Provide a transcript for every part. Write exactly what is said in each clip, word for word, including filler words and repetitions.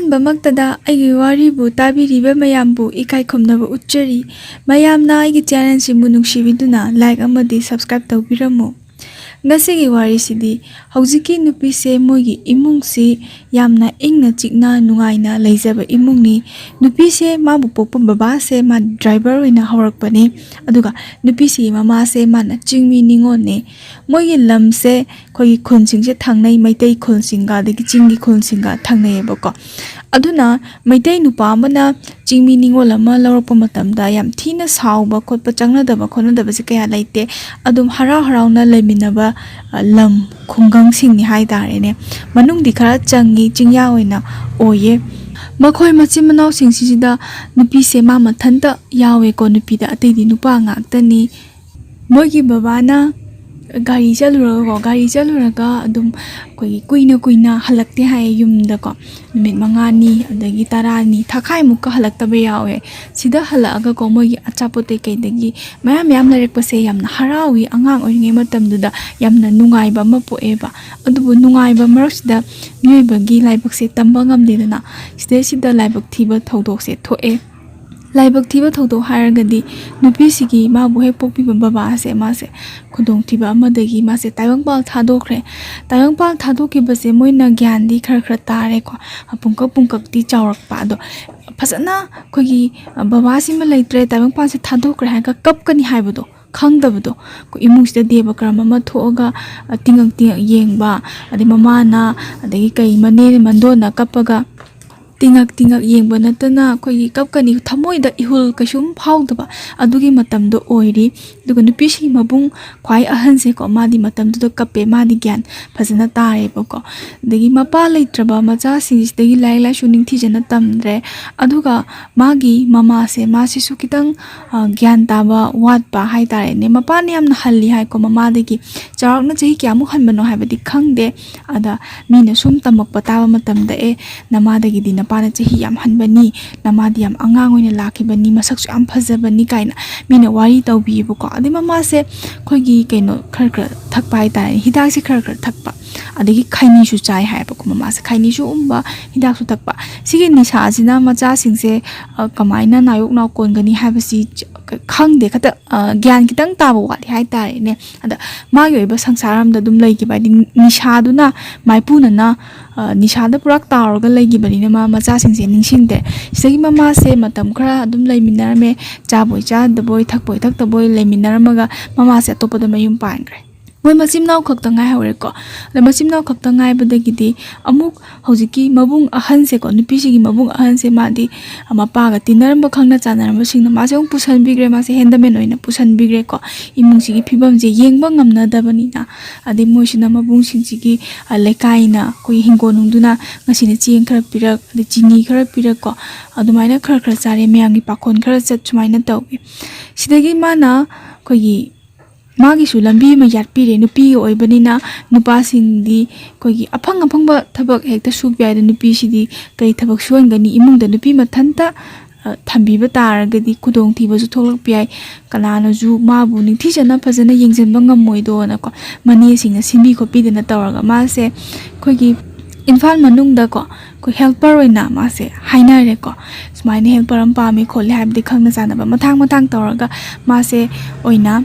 ꯑꯍꯥꯟꯕꯃꯛꯇꯗ ꯑꯩꯒꯤ ꯋꯥꯔꯤꯕꯨ ꯇꯥꯕꯤꯔꯤꯕ ꯃꯌꯥꯝꯕꯨ ꯏꯀꯥꯏ ꯈꯨꯝꯅꯕ ꯎꯠꯆꯔꯤ꯫ ꯃꯌꯥꯝꯅ ꯑꯩꯒꯤ ꯆꯦꯅꯦꯜꯁꯤꯕꯨ ꯅꯨꯡꯁꯤꯕꯤꯗꯨꯅ ꯂꯥꯏꯛ ꯑꯃꯗꯤ ꯁꯕꯁꯀ꯭ꯔꯥꯏꯕ ꯇꯧꯕꯤꯔꯝꯃꯨ꯫ ꯉꯁꯤꯒꯤ ꯋꯥꯔꯤꯁꯤꯗꯤ ꯍꯧꯖꯤꯛꯀꯤ ꯅꯨꯄꯤꯁꯦ ꯃꯣꯏꯒꯤ ꯏꯃꯨꯡꯁꯤ ꯌꯥꯝꯅ ꯏꯪꯅ ꯆꯤꯛꯅ ꯅꯨꯡꯉꯥꯏꯅ ꯂꯩꯖꯕ ꯏꯃꯨꯡꯅꯤ꯫ ꯅꯨꯄꯤꯁꯦ ꯃꯥꯕꯨ ꯄꯣꯛꯄ ꯕꯕꯥꯁꯦ ꯃꯥ ꯗ꯭ꯔꯥꯏꯚꯔ ꯑꯣꯏꯅ ꯍꯧꯔꯛꯄꯅꯤ꯫ ꯑꯗꯨꯒ ꯅꯨꯄꯤꯁꯤꯒꯤ ꯃꯃꯥꯁꯦ ꯃꯥꯅ ꯆꯤꯡꯃꯤ ꯅꯤꯉꯣꯜꯅꯤ꯫ ꯃꯣꯏꯒꯤ ꯂꯝꯁꯦ ꯑꯩꯈꯣꯏꯒꯤ ꯈꯨꯜꯁꯤꯡꯁꯦ ꯊꯪꯅꯩ, ꯃꯩꯇꯩ ꯈꯨꯜꯁꯤꯡꯒ ꯑꯗꯒꯤ ꯆꯤꯡꯒꯤ ꯈꯨꯜꯁꯤꯡꯒ ꯊꯪꯅꯩꯌꯦꯕꯀꯣ꯫ ꯑꯗꯨꯅ ꯃꯩꯇꯩ ꯅꯨꯄꯥ ꯑꯃꯅ ꯆꯤꯡꯃꯤ ꯅꯤꯉꯣꯜ ꯑꯃ ꯂꯧꯔꯛꯄ ꯃꯇꯝꯗ ꯌꯥꯝ ꯊꯤꯅ ꯁꯥꯎꯕ ꯈꯣꯠꯄ, ꯆꯪꯅꯗꯕ ꯈꯣꯠꯅꯗꯕꯁꯦ ꯀꯌꯥ ꯂꯩꯇꯦ꯫ ꯑꯗꯨꯝ ꯍꯔꯥꯎ ꯍꯔꯥꯎꯅ ꯂꯩꯃꯤꯟꯅꯕ, ꯑ, ꯂꯝ ꯈꯨꯡꯒꯪꯁꯤꯡꯅꯤ ꯍꯥꯏ ꯇꯥꯔꯦꯅꯦ꯫ ꯃꯅꯨꯡꯗꯤ ꯈꯔ ꯆꯪꯉꯤ, ꯆꯤꯡꯌꯥ ꯑꯣꯏꯅ ꯑꯣꯏꯌꯦ꯫ ꯃꯈꯣꯏ ꯃꯆꯤꯟ ꯃꯅꯥꯎꯁꯤꯡꯁꯤꯗ ꯅꯨꯄꯤꯁꯦ ꯃꯥ ꯃꯊꯟꯇ ꯌꯥꯎꯋꯦꯀꯣ, ꯅꯨꯄꯤꯗ, ꯑꯇꯩꯗꯤ ꯅꯨꯄꯥ ꯉꯥꯛꯇꯅꯤ꯫ ꯃꯣꯏꯒꯤ ꯕꯕꯥꯅ ꯒꯥꯔꯤ ꯆꯠꯂꯨꯔꯒꯀꯣ, ꯒꯥꯔꯤ ꯆꯠꯂꯨꯔꯒ ꯑꯗꯨꯝ ꯑꯩꯈꯣꯏꯒꯤ ꯀꯨꯏꯅ ꯀꯨꯏꯅ ꯍꯜꯂꯛꯇꯦ ꯍꯥꯏꯌꯦ ꯌꯨꯝꯗꯀꯣ꯫ ꯅꯨꯃꯤꯠ ꯃꯉꯥꯅꯤ, ꯑꯗꯒꯤ ꯇꯔꯥꯅꯤ, ꯊꯥꯈꯥꯏꯃꯨꯛꯀ ꯍꯜꯂꯛꯇꯕ ꯌꯥꯎꯋꯦ꯫ ꯁꯤꯗ ꯍꯜꯂꯛꯑꯒꯀꯣ, ꯃꯣꯏꯒꯤ ꯑꯆꯥꯄꯣꯠ ꯀꯩꯀꯩꯗꯒꯤ ꯃꯌꯥꯝ ꯃꯌꯥꯝ ꯂꯩꯔꯛꯄꯁꯦ ꯌꯥꯝꯅ ꯍꯔꯥꯎꯏ꯫ ꯑꯉꯥꯡ ꯑꯣꯏꯔꯤꯉꯩ ꯃꯇꯝꯗꯨꯗ ꯌꯥꯝꯅ ꯅꯨꯡꯉꯥꯏꯕ ꯑꯃ ꯄꯣꯛꯑꯦꯕ꯫ ꯑꯗꯨꯕꯨ ꯅꯨꯡꯉꯥꯏꯕ ꯃꯔꯛꯁꯤꯗ ꯃꯤꯑꯣꯏꯕꯒꯤ ꯂꯥꯏꯕꯛꯁꯦ ꯇꯝꯕ ꯉꯝꯗꯦꯗꯅ, ꯁꯤꯗꯩꯁꯤꯗ ꯂꯥꯏꯕꯛ ꯊꯤꯕ ꯊꯧꯗꯣꯛꯁꯦ ꯊꯣꯛꯑꯦ꯫ ꯂꯥꯏꯕꯛ ꯊꯤꯕ ꯊꯧꯗꯣꯛ ꯍꯥꯏꯔꯒꯗꯤ, ꯅꯨꯄꯤꯁꯤꯒꯤ ꯃꯥꯕꯨ ꯍꯦꯛ ꯄꯣꯛꯄꯤꯕ ꯕꯕꯥꯁꯦ, ꯃꯥꯁꯦ ꯈꯨꯗꯣꯡꯊꯤꯕ ꯑꯃꯗꯒꯤ ꯃꯥꯁꯦ ꯇꯥꯏꯕꯪꯄꯥꯜ ꯊꯥꯗꯣꯛꯈ꯭ꯔꯦ꯫ ꯇꯥꯏꯕꯪꯄꯥꯜ ꯊꯥꯗꯣꯛꯈꯤꯕꯁꯦ ꯃꯣꯏꯅ ꯒ꯭ꯌꯥꯟꯗꯤ ꯈꯔ ꯈꯔ ꯇꯥꯔꯦꯀꯣ, ꯄꯨꯡꯀꯛ ꯄꯨꯡꯀꯛꯇꯤ ꯆꯥꯎꯔꯛꯄ꯫ ꯑꯗꯣ ꯐꯖꯅ ꯑꯩꯈꯣꯏꯒꯤ, ꯑ, ꯕꯕꯥꯁꯤꯃ ꯂꯩꯇ꯭ꯔꯦ, ꯇꯥꯏꯕꯪꯄꯥꯜꯁꯦ ꯊꯥꯗꯣꯛꯈ꯭ꯔꯦ ꯍꯥꯏꯔꯒ ꯀꯞꯀꯅꯤ ꯍꯥꯏꯕꯗꯣ ꯈꯪꯗꯕꯗꯣ꯫ ꯑꯩꯈꯣꯏ ꯏꯃꯨꯡꯁꯤꯗ ꯗꯦꯕ ꯀꯔꯝ ꯑꯃ ꯊꯣꯛꯑꯒ, ꯑ, ꯇꯤꯡꯉꯛ ꯇꯤꯡꯉꯛ ꯌꯦꯡꯕ, ꯑꯗꯩ ꯃꯃꯥꯅ, ꯑꯗꯒꯤ ꯀꯩ ꯃꯅꯦ ꯃꯟꯗꯣꯟꯅ ꯀꯞꯄꯒ ꯇꯤꯡꯉꯛ ꯇꯤꯡꯉꯛ ꯌꯦꯡꯕ ꯅꯠꯇꯅ ꯑꯩꯈꯣꯏꯒꯤ ꯀꯞꯀꯅꯤ, ꯊꯃꯣꯏꯗ ꯏꯍꯨꯜ ꯀꯩꯁꯨꯝ ꯐꯥꯎꯗꯕ, ꯑꯗꯨꯒꯤ ꯃꯇꯝꯗꯣ ꯑꯣꯏꯔꯤ꯫ ꯑꯗꯨꯒ ꯅꯨꯄꯤꯁꯤꯒꯤ ꯃꯕꯨꯡ ꯈ꯭ꯋꯥꯏ ꯑꯍꯟꯁꯦꯀꯣ, ꯃꯥꯗꯤ ꯃꯇꯝꯗꯨꯗ ꯀꯞꯄꯦ, ꯃꯥꯗꯤ ꯒ꯭ꯌꯥꯟ ꯐꯖꯅ ꯇꯥꯔꯦꯕꯀꯣ꯫ ꯑꯗꯒꯤ ꯃꯄꯥ ꯂꯩꯇ꯭ꯔꯕ ꯃꯆꯥꯁꯤꯡꯁꯤꯗꯒꯤ ꯂꯥꯏꯔꯤꯛ ꯂꯥꯏꯁꯨ ꯅꯤꯡꯊꯤꯖꯅ ꯇꯝꯗ꯭ꯔꯦ꯫ ꯑꯗꯨꯒ ꯃꯥꯒꯤ ꯃꯃꯥꯁꯦ, ꯃꯥꯁꯤꯁꯨ ꯈꯤꯇꯪ, ꯑ, ꯒ꯭ꯌꯥꯟ ꯇꯥꯕ ꯋꯥꯠꯄ ꯍꯥꯏꯇꯥꯔꯦꯅꯦ꯫ ꯃꯄꯥꯅ ꯌꯥꯝꯅ ꯍꯜꯂꯤ ꯍꯥꯏꯀꯣ ꯃꯃꯥꯗꯒꯤ꯫ ꯆꯥꯎꯔꯥꯛꯅ ꯆꯍꯤ ꯀꯌꯥꯃꯨꯛ ꯍꯟꯕꯅꯣ ꯍꯥꯏꯕꯗꯤ ꯈꯪꯗꯦ꯫ ꯑꯗ ꯃꯤꯅ ꯁꯨꯝ ꯇꯝꯃꯛꯄ ꯇꯥꯕ ꯃꯇꯝꯗ, "ꯑꯦ, ꯅꯃꯥꯗꯒꯤꯗꯤ ꯅꯄꯥꯅ ꯆꯍꯤ ꯌꯥꯝ ꯍꯟꯕꯅꯤ, ꯅꯃꯥꯗꯤ ꯌꯥꯝ ꯑꯉꯥꯡ ꯑꯣꯏꯅ ꯂꯥꯛꯈꯤꯕꯅꯤ, ꯃꯁꯛꯁꯨ ꯌꯥꯝ ꯐꯖꯕꯅꯤ" ꯀꯥꯏꯅ ꯃꯤꯅ ꯋꯥꯔꯤ ꯇꯧꯕꯤꯌꯦꯕꯀꯣ꯫ ꯑꯗꯩ ꯃꯃꯥꯁꯦ ꯑꯩꯈꯣꯏꯒꯤ ꯀꯩꯅꯣ ꯈꯔ ꯈꯔ ꯊꯛꯄ ꯍꯥꯏꯇꯥꯔꯦ, ꯍꯤꯗꯥꯛꯁꯦ ꯈꯔ ꯈꯔ ꯊꯛꯄ꯫ ꯑꯗꯒꯤ ꯈꯩꯅꯤꯁꯨ ꯆꯥꯏ ꯍꯥꯏꯌꯦꯕꯀꯣ ꯃꯃꯥꯁꯦ꯫ ꯈꯩꯅꯤꯁꯨ ꯎꯝꯕ, ꯍꯤꯗꯥꯛꯁꯨ ꯊꯛꯄ꯫ ꯁꯤꯒꯤ ꯅꯤꯁꯥꯁꯤꯅ ꯃꯆꯥꯁꯤꯡꯁꯦ, ꯑ, ꯀꯃꯥꯏꯅ ꯅꯥꯌꯣꯛ ꯅꯥꯎ ꯀꯣꯟꯒꯅꯤ ꯍꯥꯏꯕꯁꯤ ꯆ-, ꯈꯪꯗꯦ꯫ ꯈꯇ-, ꯑ, ꯒ꯭ꯌꯥꯟ ꯈꯤꯇꯪ ꯇꯥꯕ ꯋꯥꯠꯂꯤ ꯍꯥꯏꯇꯥꯔꯦꯅꯦ꯫ ꯑꯗ ꯃꯥꯒꯤ ꯑꯣꯏꯕ ꯁꯪꯁꯥꯔ ꯑꯃꯗ ꯑꯗꯨꯝ ꯂꯩꯈꯤꯕ, ꯍꯥꯏꯗꯤ ꯅꯤꯁꯥꯗꯨꯅ, ꯃꯥꯏꯄꯨꯅꯅ, ꯑ, ꯅꯤꯁꯥꯗ ꯄꯨꯔꯥ ꯇꯥꯎꯔꯒ ꯂꯩꯈꯤꯕꯅꯤꯅ ꯃꯥ ꯃꯆꯥꯁꯤꯡꯁꯦ ꯅꯤꯡꯁꯤꯡꯗ꯭ꯔꯦ꯫ ꯁꯤꯗꯒꯤ ꯃꯃꯥꯁꯦ ꯃꯇꯝ ꯈꯔ ꯑꯗꯨꯝ ꯂꯩꯃꯤꯟꯅꯔꯝꯃꯦ, ꯆꯥꯕꯣꯏ ꯆꯥꯗꯕꯣꯏ, ꯊꯛꯄꯣꯏ ꯊꯛꯇꯕꯣꯏ ꯂꯩꯃꯤꯟꯅꯔꯝꯃꯒ ꯃꯃꯥꯁꯦ ꯑꯇꯣꯞꯄꯗ ꯃꯌꯨꯝ ꯄꯥꯟꯈ꯭ꯔꯦ꯫ ꯃꯣꯏ ꯃꯆꯤꯟ ꯃꯅꯥꯎ ꯈꯛꯇ ꯉꯥꯏꯍꯧꯔꯦꯀꯣ꯫ ꯑꯗ ꯃꯆꯤꯟ ꯃꯅꯥꯎ ꯈꯛꯇ ꯉꯥꯏꯕꯗꯒꯤꯗꯤ ꯑꯃꯨꯛ ꯍꯧꯖꯤꯛꯀꯤ ꯃꯕꯨꯡ ꯑꯍꯟꯁꯦꯀꯣ, ꯅꯨꯄꯤꯁꯤꯒꯤ ꯃꯕꯨꯡ ꯑꯍꯟꯁꯦ, ꯃꯥꯗꯤ ꯃꯄꯥꯒ ꯇꯤꯟꯅꯔꯝꯕ, ꯈꯪꯅ ꯆꯥꯟꯅꯔꯝꯕꯁꯤꯡꯅ ꯃꯥꯁꯦ ꯑꯃꯨꯛ ꯄꯨꯁꯟꯕꯤꯈ꯭ꯔꯦ꯫ ꯃꯥꯁꯦ ꯍꯦꯟꯗꯃꯦꯟ ꯑꯣꯏꯅ ꯄꯨꯁꯟꯕꯤꯈ꯭ꯔꯦꯀꯣ꯫ ꯏꯃꯨꯡꯁꯤꯒꯤ ꯐꯤꯕꯝꯁꯦ ꯌꯦꯡꯕ ꯉꯝꯅꯗꯕꯅꯤꯅ, ꯑꯗꯩ ꯃꯣꯏꯁꯤꯅ ꯃꯕꯨꯡꯁꯤꯡꯁꯤꯒꯤ, ꯑ, ꯂꯩꯀꯥꯏꯅ ꯑꯩꯈꯣꯏꯒꯤ ꯍꯤꯡꯒꯣꯜ ꯅꯨꯡꯗꯨꯅ ꯉꯁꯤꯅ ꯆꯦꯡ ꯈꯔ ꯄꯤꯔꯛ, ꯑꯗꯩ ꯆꯤꯅꯤ ꯈꯔ ꯄꯤꯔꯛꯀꯣ, ꯑꯗꯨꯃꯥꯏꯅ ꯈꯔ ꯈꯔ ꯆꯥꯔꯦ, ꯃꯌꯥꯝꯒꯤ ꯄꯥꯈꯣꯟ ꯈꯔ ꯆꯠ, ꯁꯨꯃꯥꯏꯅ ꯇꯧꯏ꯫ ꯁꯤꯗꯒꯤ ꯃꯥꯅ ꯑꯩꯈꯣꯏꯒꯤ ꯃꯥꯒꯤꯁꯨ ꯂꯝꯕꯤ ꯑꯃ ꯌꯥꯠꯄꯤꯔꯦ꯫ ꯅꯨꯄꯤꯒꯤ ꯑꯣꯏꯕꯅꯤꯅ ꯅꯨꯄꯥꯁꯤꯡꯗꯤ ꯑꯩꯈꯣꯏꯒꯤ ꯑꯐꯪ ꯑꯐꯪꯕ ꯊꯕꯛ ꯍꯦꯛꯇ ꯁꯨꯕ ꯌꯥꯏꯗ, ꯅꯨꯄꯤꯁꯤꯗꯤ ꯀꯔꯤ ꯊꯕꯛ ꯁꯨꯍꯟꯒꯅꯤ? ꯏꯃꯨꯡꯗ ꯅꯨꯄꯤ ꯃꯊꯟꯇ, ꯑ, ꯊꯝꯕꯤꯕ ꯇꯥꯔꯒꯗꯤ ꯈꯨꯗꯣꯡꯊꯤꯕꯁꯨ ꯊꯣꯛꯂꯛꯄ ꯌꯥꯏ꯫ ꯀꯅꯥꯅꯁꯨ ꯃꯥꯕꯨ ꯅꯤꯡꯊꯤꯖꯅ ꯐꯖꯅ ꯌꯦꯡꯁꯤꯟꯕ ꯉꯝꯃꯣꯏꯗꯣꯅꯀꯣ, ꯃꯅꯦꯁꯤꯡꯅ ꯁꯤꯟꯕꯤ ꯈꯣꯠꯄꯤꯗꯅ ꯇꯧꯔꯒ ꯃꯥꯁꯦ ꯑꯩꯈꯣꯏꯒꯤ ꯏꯝꯐꯥꯜ ꯃꯅꯨꯡꯗꯀꯣ, ꯑꯩꯈꯣꯏ helper ꯑꯣꯏꯅ ꯃꯥꯁꯦ ꯍꯥꯏꯅꯔꯦꯀꯣ꯫ ꯁꯨꯃꯥꯏꯅ helper ꯑꯃ ꯄꯥꯝꯃꯤ ꯈꯣꯠꯂꯤ ꯍꯥꯏꯕꯗꯤ ꯈꯪꯅ ꯆꯥꯟꯅꯕ ꯃꯊꯥꯡ ꯃꯊꯥꯡ ꯇꯧꯔꯒ ꯃꯥꯁꯦ ꯑꯣꯏꯅ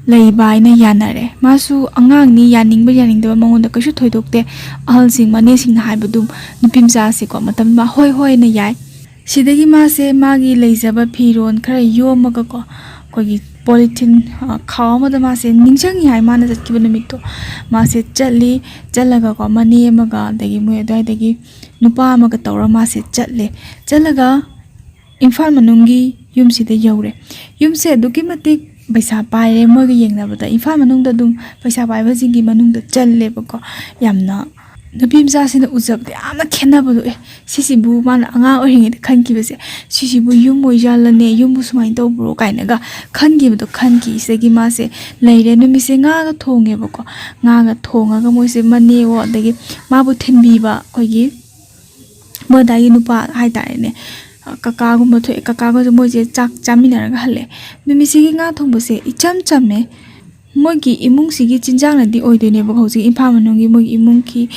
ꯂꯩꯕ ꯍꯥꯏꯅ ꯌꯥꯅꯔꯦ꯫ ꯃꯥꯁꯨ ꯑꯉꯥꯡꯅꯤ, ꯌꯥꯅꯤꯡꯕ ꯌꯥꯅꯤꯡꯗꯕ ꯃꯉꯣꯟꯗ ꯀꯩꯁꯨ ꯊꯣꯏꯗꯣꯛꯇꯦ꯫ ꯑꯍꯜꯁꯤꯡ, ꯃꯅꯦꯁꯤꯡꯅ ꯍꯥꯏꯕꯗꯨ ꯅꯨꯄꯤ ꯃꯆꯥꯁꯦꯀꯣ, ꯃꯇꯝꯗꯨꯗ ꯍꯣꯏ ꯍꯣꯏꯅ ꯌꯥꯏ꯫ ꯁꯤꯗꯒꯤ ꯃꯥꯁꯦ ꯃꯥꯒꯤ ꯂꯩꯖꯕ ꯐꯤꯔꯣꯜ ꯈꯔ ꯌꯣꯝꯃꯒꯀꯣ, ꯑꯩꯈꯣꯏꯒꯤ polythene, ꯑ, ꯈꯥꯎ ꯑꯃꯗ ꯃꯥꯁꯦ ꯅꯤꯡꯁꯤꯡꯉꯤ ꯍꯥꯏ, ꯃꯥꯅ ꯆꯠꯈꯤꯕ ꯅꯨꯃꯤꯠꯇꯣ꯫ ꯃꯥꯁꯦ ꯆꯠꯂꯤ, ꯆꯠꯂꯒꯀꯣ, ꯃꯅꯦ ꯑꯃꯒ ꯑꯗꯒꯤ ꯃꯣꯏ ꯑꯗꯨꯋꯥꯏꯗꯒꯤ ꯅꯨꯄꯥ ꯑꯃꯒ ꯇꯧꯔ ꯃꯥꯁꯦ ꯆꯠꯂꯦ꯫ ꯆꯠꯂꯒ ꯏꯝꯐꯥꯜ ꯃꯅꯨꯡꯒꯤ ꯌꯨꯝꯁꯤꯗ ꯌꯧꯔꯦ꯫ ꯌꯨꯝꯁꯦ ꯑꯗꯨꯛꯀꯤ ꯃꯇꯤꯛ ꯄꯩꯁꯥ ꯄꯥꯏꯔꯦ, ꯃꯣꯏꯒ ꯌꯦꯡꯅꯕꯗ ꯏꯝꯐꯥꯜ ꯃꯅꯨꯡꯗ ꯑꯗꯨꯝ ꯄꯩꯁꯥ ꯄꯥꯏꯕꯁꯤꯡꯒꯤ ꯃꯅꯨꯡꯗ ꯆꯜꯂꯦꯕꯀꯣ꯫ ꯌꯥꯝꯅ ꯅꯨꯄꯤ ꯃꯆꯥꯁꯤꯅ ꯎꯖꯕꯗ ꯌꯥꯝꯅ ꯈꯦꯠꯅꯕꯗꯣ, "ꯑꯦ, ꯁꯤꯁꯤꯕꯨ ꯃꯥꯅ ꯑꯉꯥꯡ ꯑꯣꯏꯔꯤꯉꯩꯗ ꯈꯟꯈꯤꯕꯁꯦ, ꯁꯤꯁꯤꯕꯨ ꯌꯨꯝ ꯑꯣꯏꯖꯥꯠꯂꯅꯦ, ꯌꯨꯝꯕꯨ ꯁꯨꯃꯥꯏꯅ ꯇꯧꯕ꯭ꯔꯣ?" ꯀꯥꯏꯅꯒ ꯈꯟꯈꯤꯕꯗꯣ ꯈꯟꯈꯤ꯫ ꯁꯤꯗꯒꯤ ꯃꯥꯁꯦ ꯂꯩꯔꯦ꯫ ꯅꯨꯃꯤꯠꯁꯦ ꯉꯥꯒ ꯊꯣꯡꯉꯦꯕꯀꯣ꯫ ꯉꯥꯒ ꯊꯣꯡꯉꯒ ꯃꯣꯏꯁꯦ ꯃꯅꯦꯋꯣ, ꯑꯗꯒꯤ ꯃꯥꯕꯨ ꯊꯤꯟꯕꯤꯕ ꯑꯩꯈꯣꯏꯒꯤ ꯃꯣꯏ ꯑꯗꯥꯏꯒꯤ ꯅꯨꯄꯥ ꯍꯥꯏꯇꯥꯔꯦꯅꯦ, ꯀꯀꯥꯒꯨꯝꯕ ꯊꯣꯛꯑꯦ꯫ ꯀꯀꯥꯒꯁꯨ ꯃꯣꯏꯁꯦ ꯆꯥꯛ ꯆꯥꯃꯤꯟꯅꯔꯒ ꯍꯜꯂꯛꯑꯦ꯫ ꯅꯨꯃꯤꯠꯁꯤꯒꯤ ꯉꯥ ꯊꯣꯡꯕꯁꯦ ꯏꯆꯝ ꯆꯝꯃꯦ꯫ ꯃꯣꯏꯒꯤ ꯏꯃꯨꯡꯁꯤꯒꯤ ꯆꯤꯟꯖꯥꯛꯅꯗꯤ ꯑꯣꯏꯗꯣꯏꯅꯦꯕꯀꯣ꯫ ꯍꯧꯖꯤꯛ ꯏꯝꯐꯥꯜ ꯃꯅꯨꯡꯒꯤ ꯃꯣꯏꯒꯤ ꯏꯃꯨꯡꯒꯤ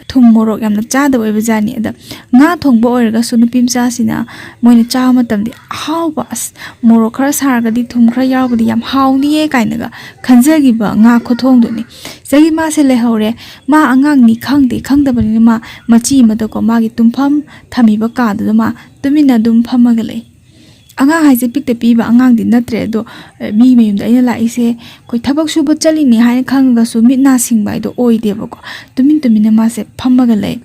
ꯊꯨꯝ ꯃꯣꯔꯣꯛ ꯌꯥꯝꯅ ꯆꯥꯗꯕ ꯑꯣꯏꯕ ꯖꯥꯠꯅꯤ꯫ ꯑꯗ ꯉꯥ ꯊꯣꯡꯕ ꯑꯣꯏꯔꯒꯁꯨ ꯅꯨꯄꯤ ꯃꯆꯥꯁꯤꯅ ꯃꯣꯏꯅ ꯆꯥꯕ ꯃꯇꯝꯗ ꯑꯍꯥꯎꯕ, "ꯑꯁ, ꯃꯣꯔꯣꯛ ꯈꯔ ꯁꯥꯔꯒꯗꯤ, ꯊꯨꯝ ꯈꯔ ꯌꯥꯎꯔꯒꯗꯤ ꯌꯥꯝ ꯍꯥꯎꯅꯤꯌꯦ" ꯀꯥꯏꯅꯒ ꯈꯟꯖꯈꯤꯕ ꯉꯥ ꯈꯨꯊꯣꯡꯗꯨꯅꯤ꯫ ꯁꯤꯗꯒꯤ ꯃꯥꯁꯦ ꯂꯩꯍꯧꯔꯦ꯫ ꯃꯥ ꯑꯉꯥꯡꯅꯤ ꯈꯪꯗꯦ, ꯈꯪꯗꯕꯅꯤꯅ ꯃꯥ ꯃꯆꯤ ꯑꯃꯗꯀꯣ, ꯃꯥꯒꯤ ꯇꯨꯝꯐꯝ ꯊꯝꯃꯤꯕ ꯀꯥꯗꯨꯗ ꯃꯥ ꯇꯨꯃꯤꯟꯅ ꯑꯗꯨꯝ ꯐꯝꯃꯒ ꯂꯩ꯫ ꯑꯉꯥꯡ ꯍꯥꯏꯁꯦ ꯄꯤꯛꯇ ꯄꯤꯕ ꯑꯉꯥꯡꯗꯤ ꯅꯠꯇ꯭ꯔꯦ꯫ ꯑꯗꯣ, ꯑ, ꯃꯤ ꯃꯌꯨꯝꯗ ꯑꯩꯅ ꯂꯥꯛꯏꯁꯦ ꯑꯩꯈꯣꯏ ꯊꯕꯛ ꯁꯨꯕ ꯆꯠꯂꯤꯅꯤ ꯍꯥꯏꯅ ꯈꯪꯉꯒꯁꯨ ꯃꯤꯠ ꯅꯥ ꯁꯤꯡꯕ ꯍꯥꯏꯗꯣ ꯑꯣꯏꯗꯦꯕꯀꯣ꯫ ꯇꯨꯃꯤꯟ ꯇꯨꯃꯤꯟꯅ ꯃꯥꯁꯦ ꯐꯝꯃꯒ ꯂꯩ꯫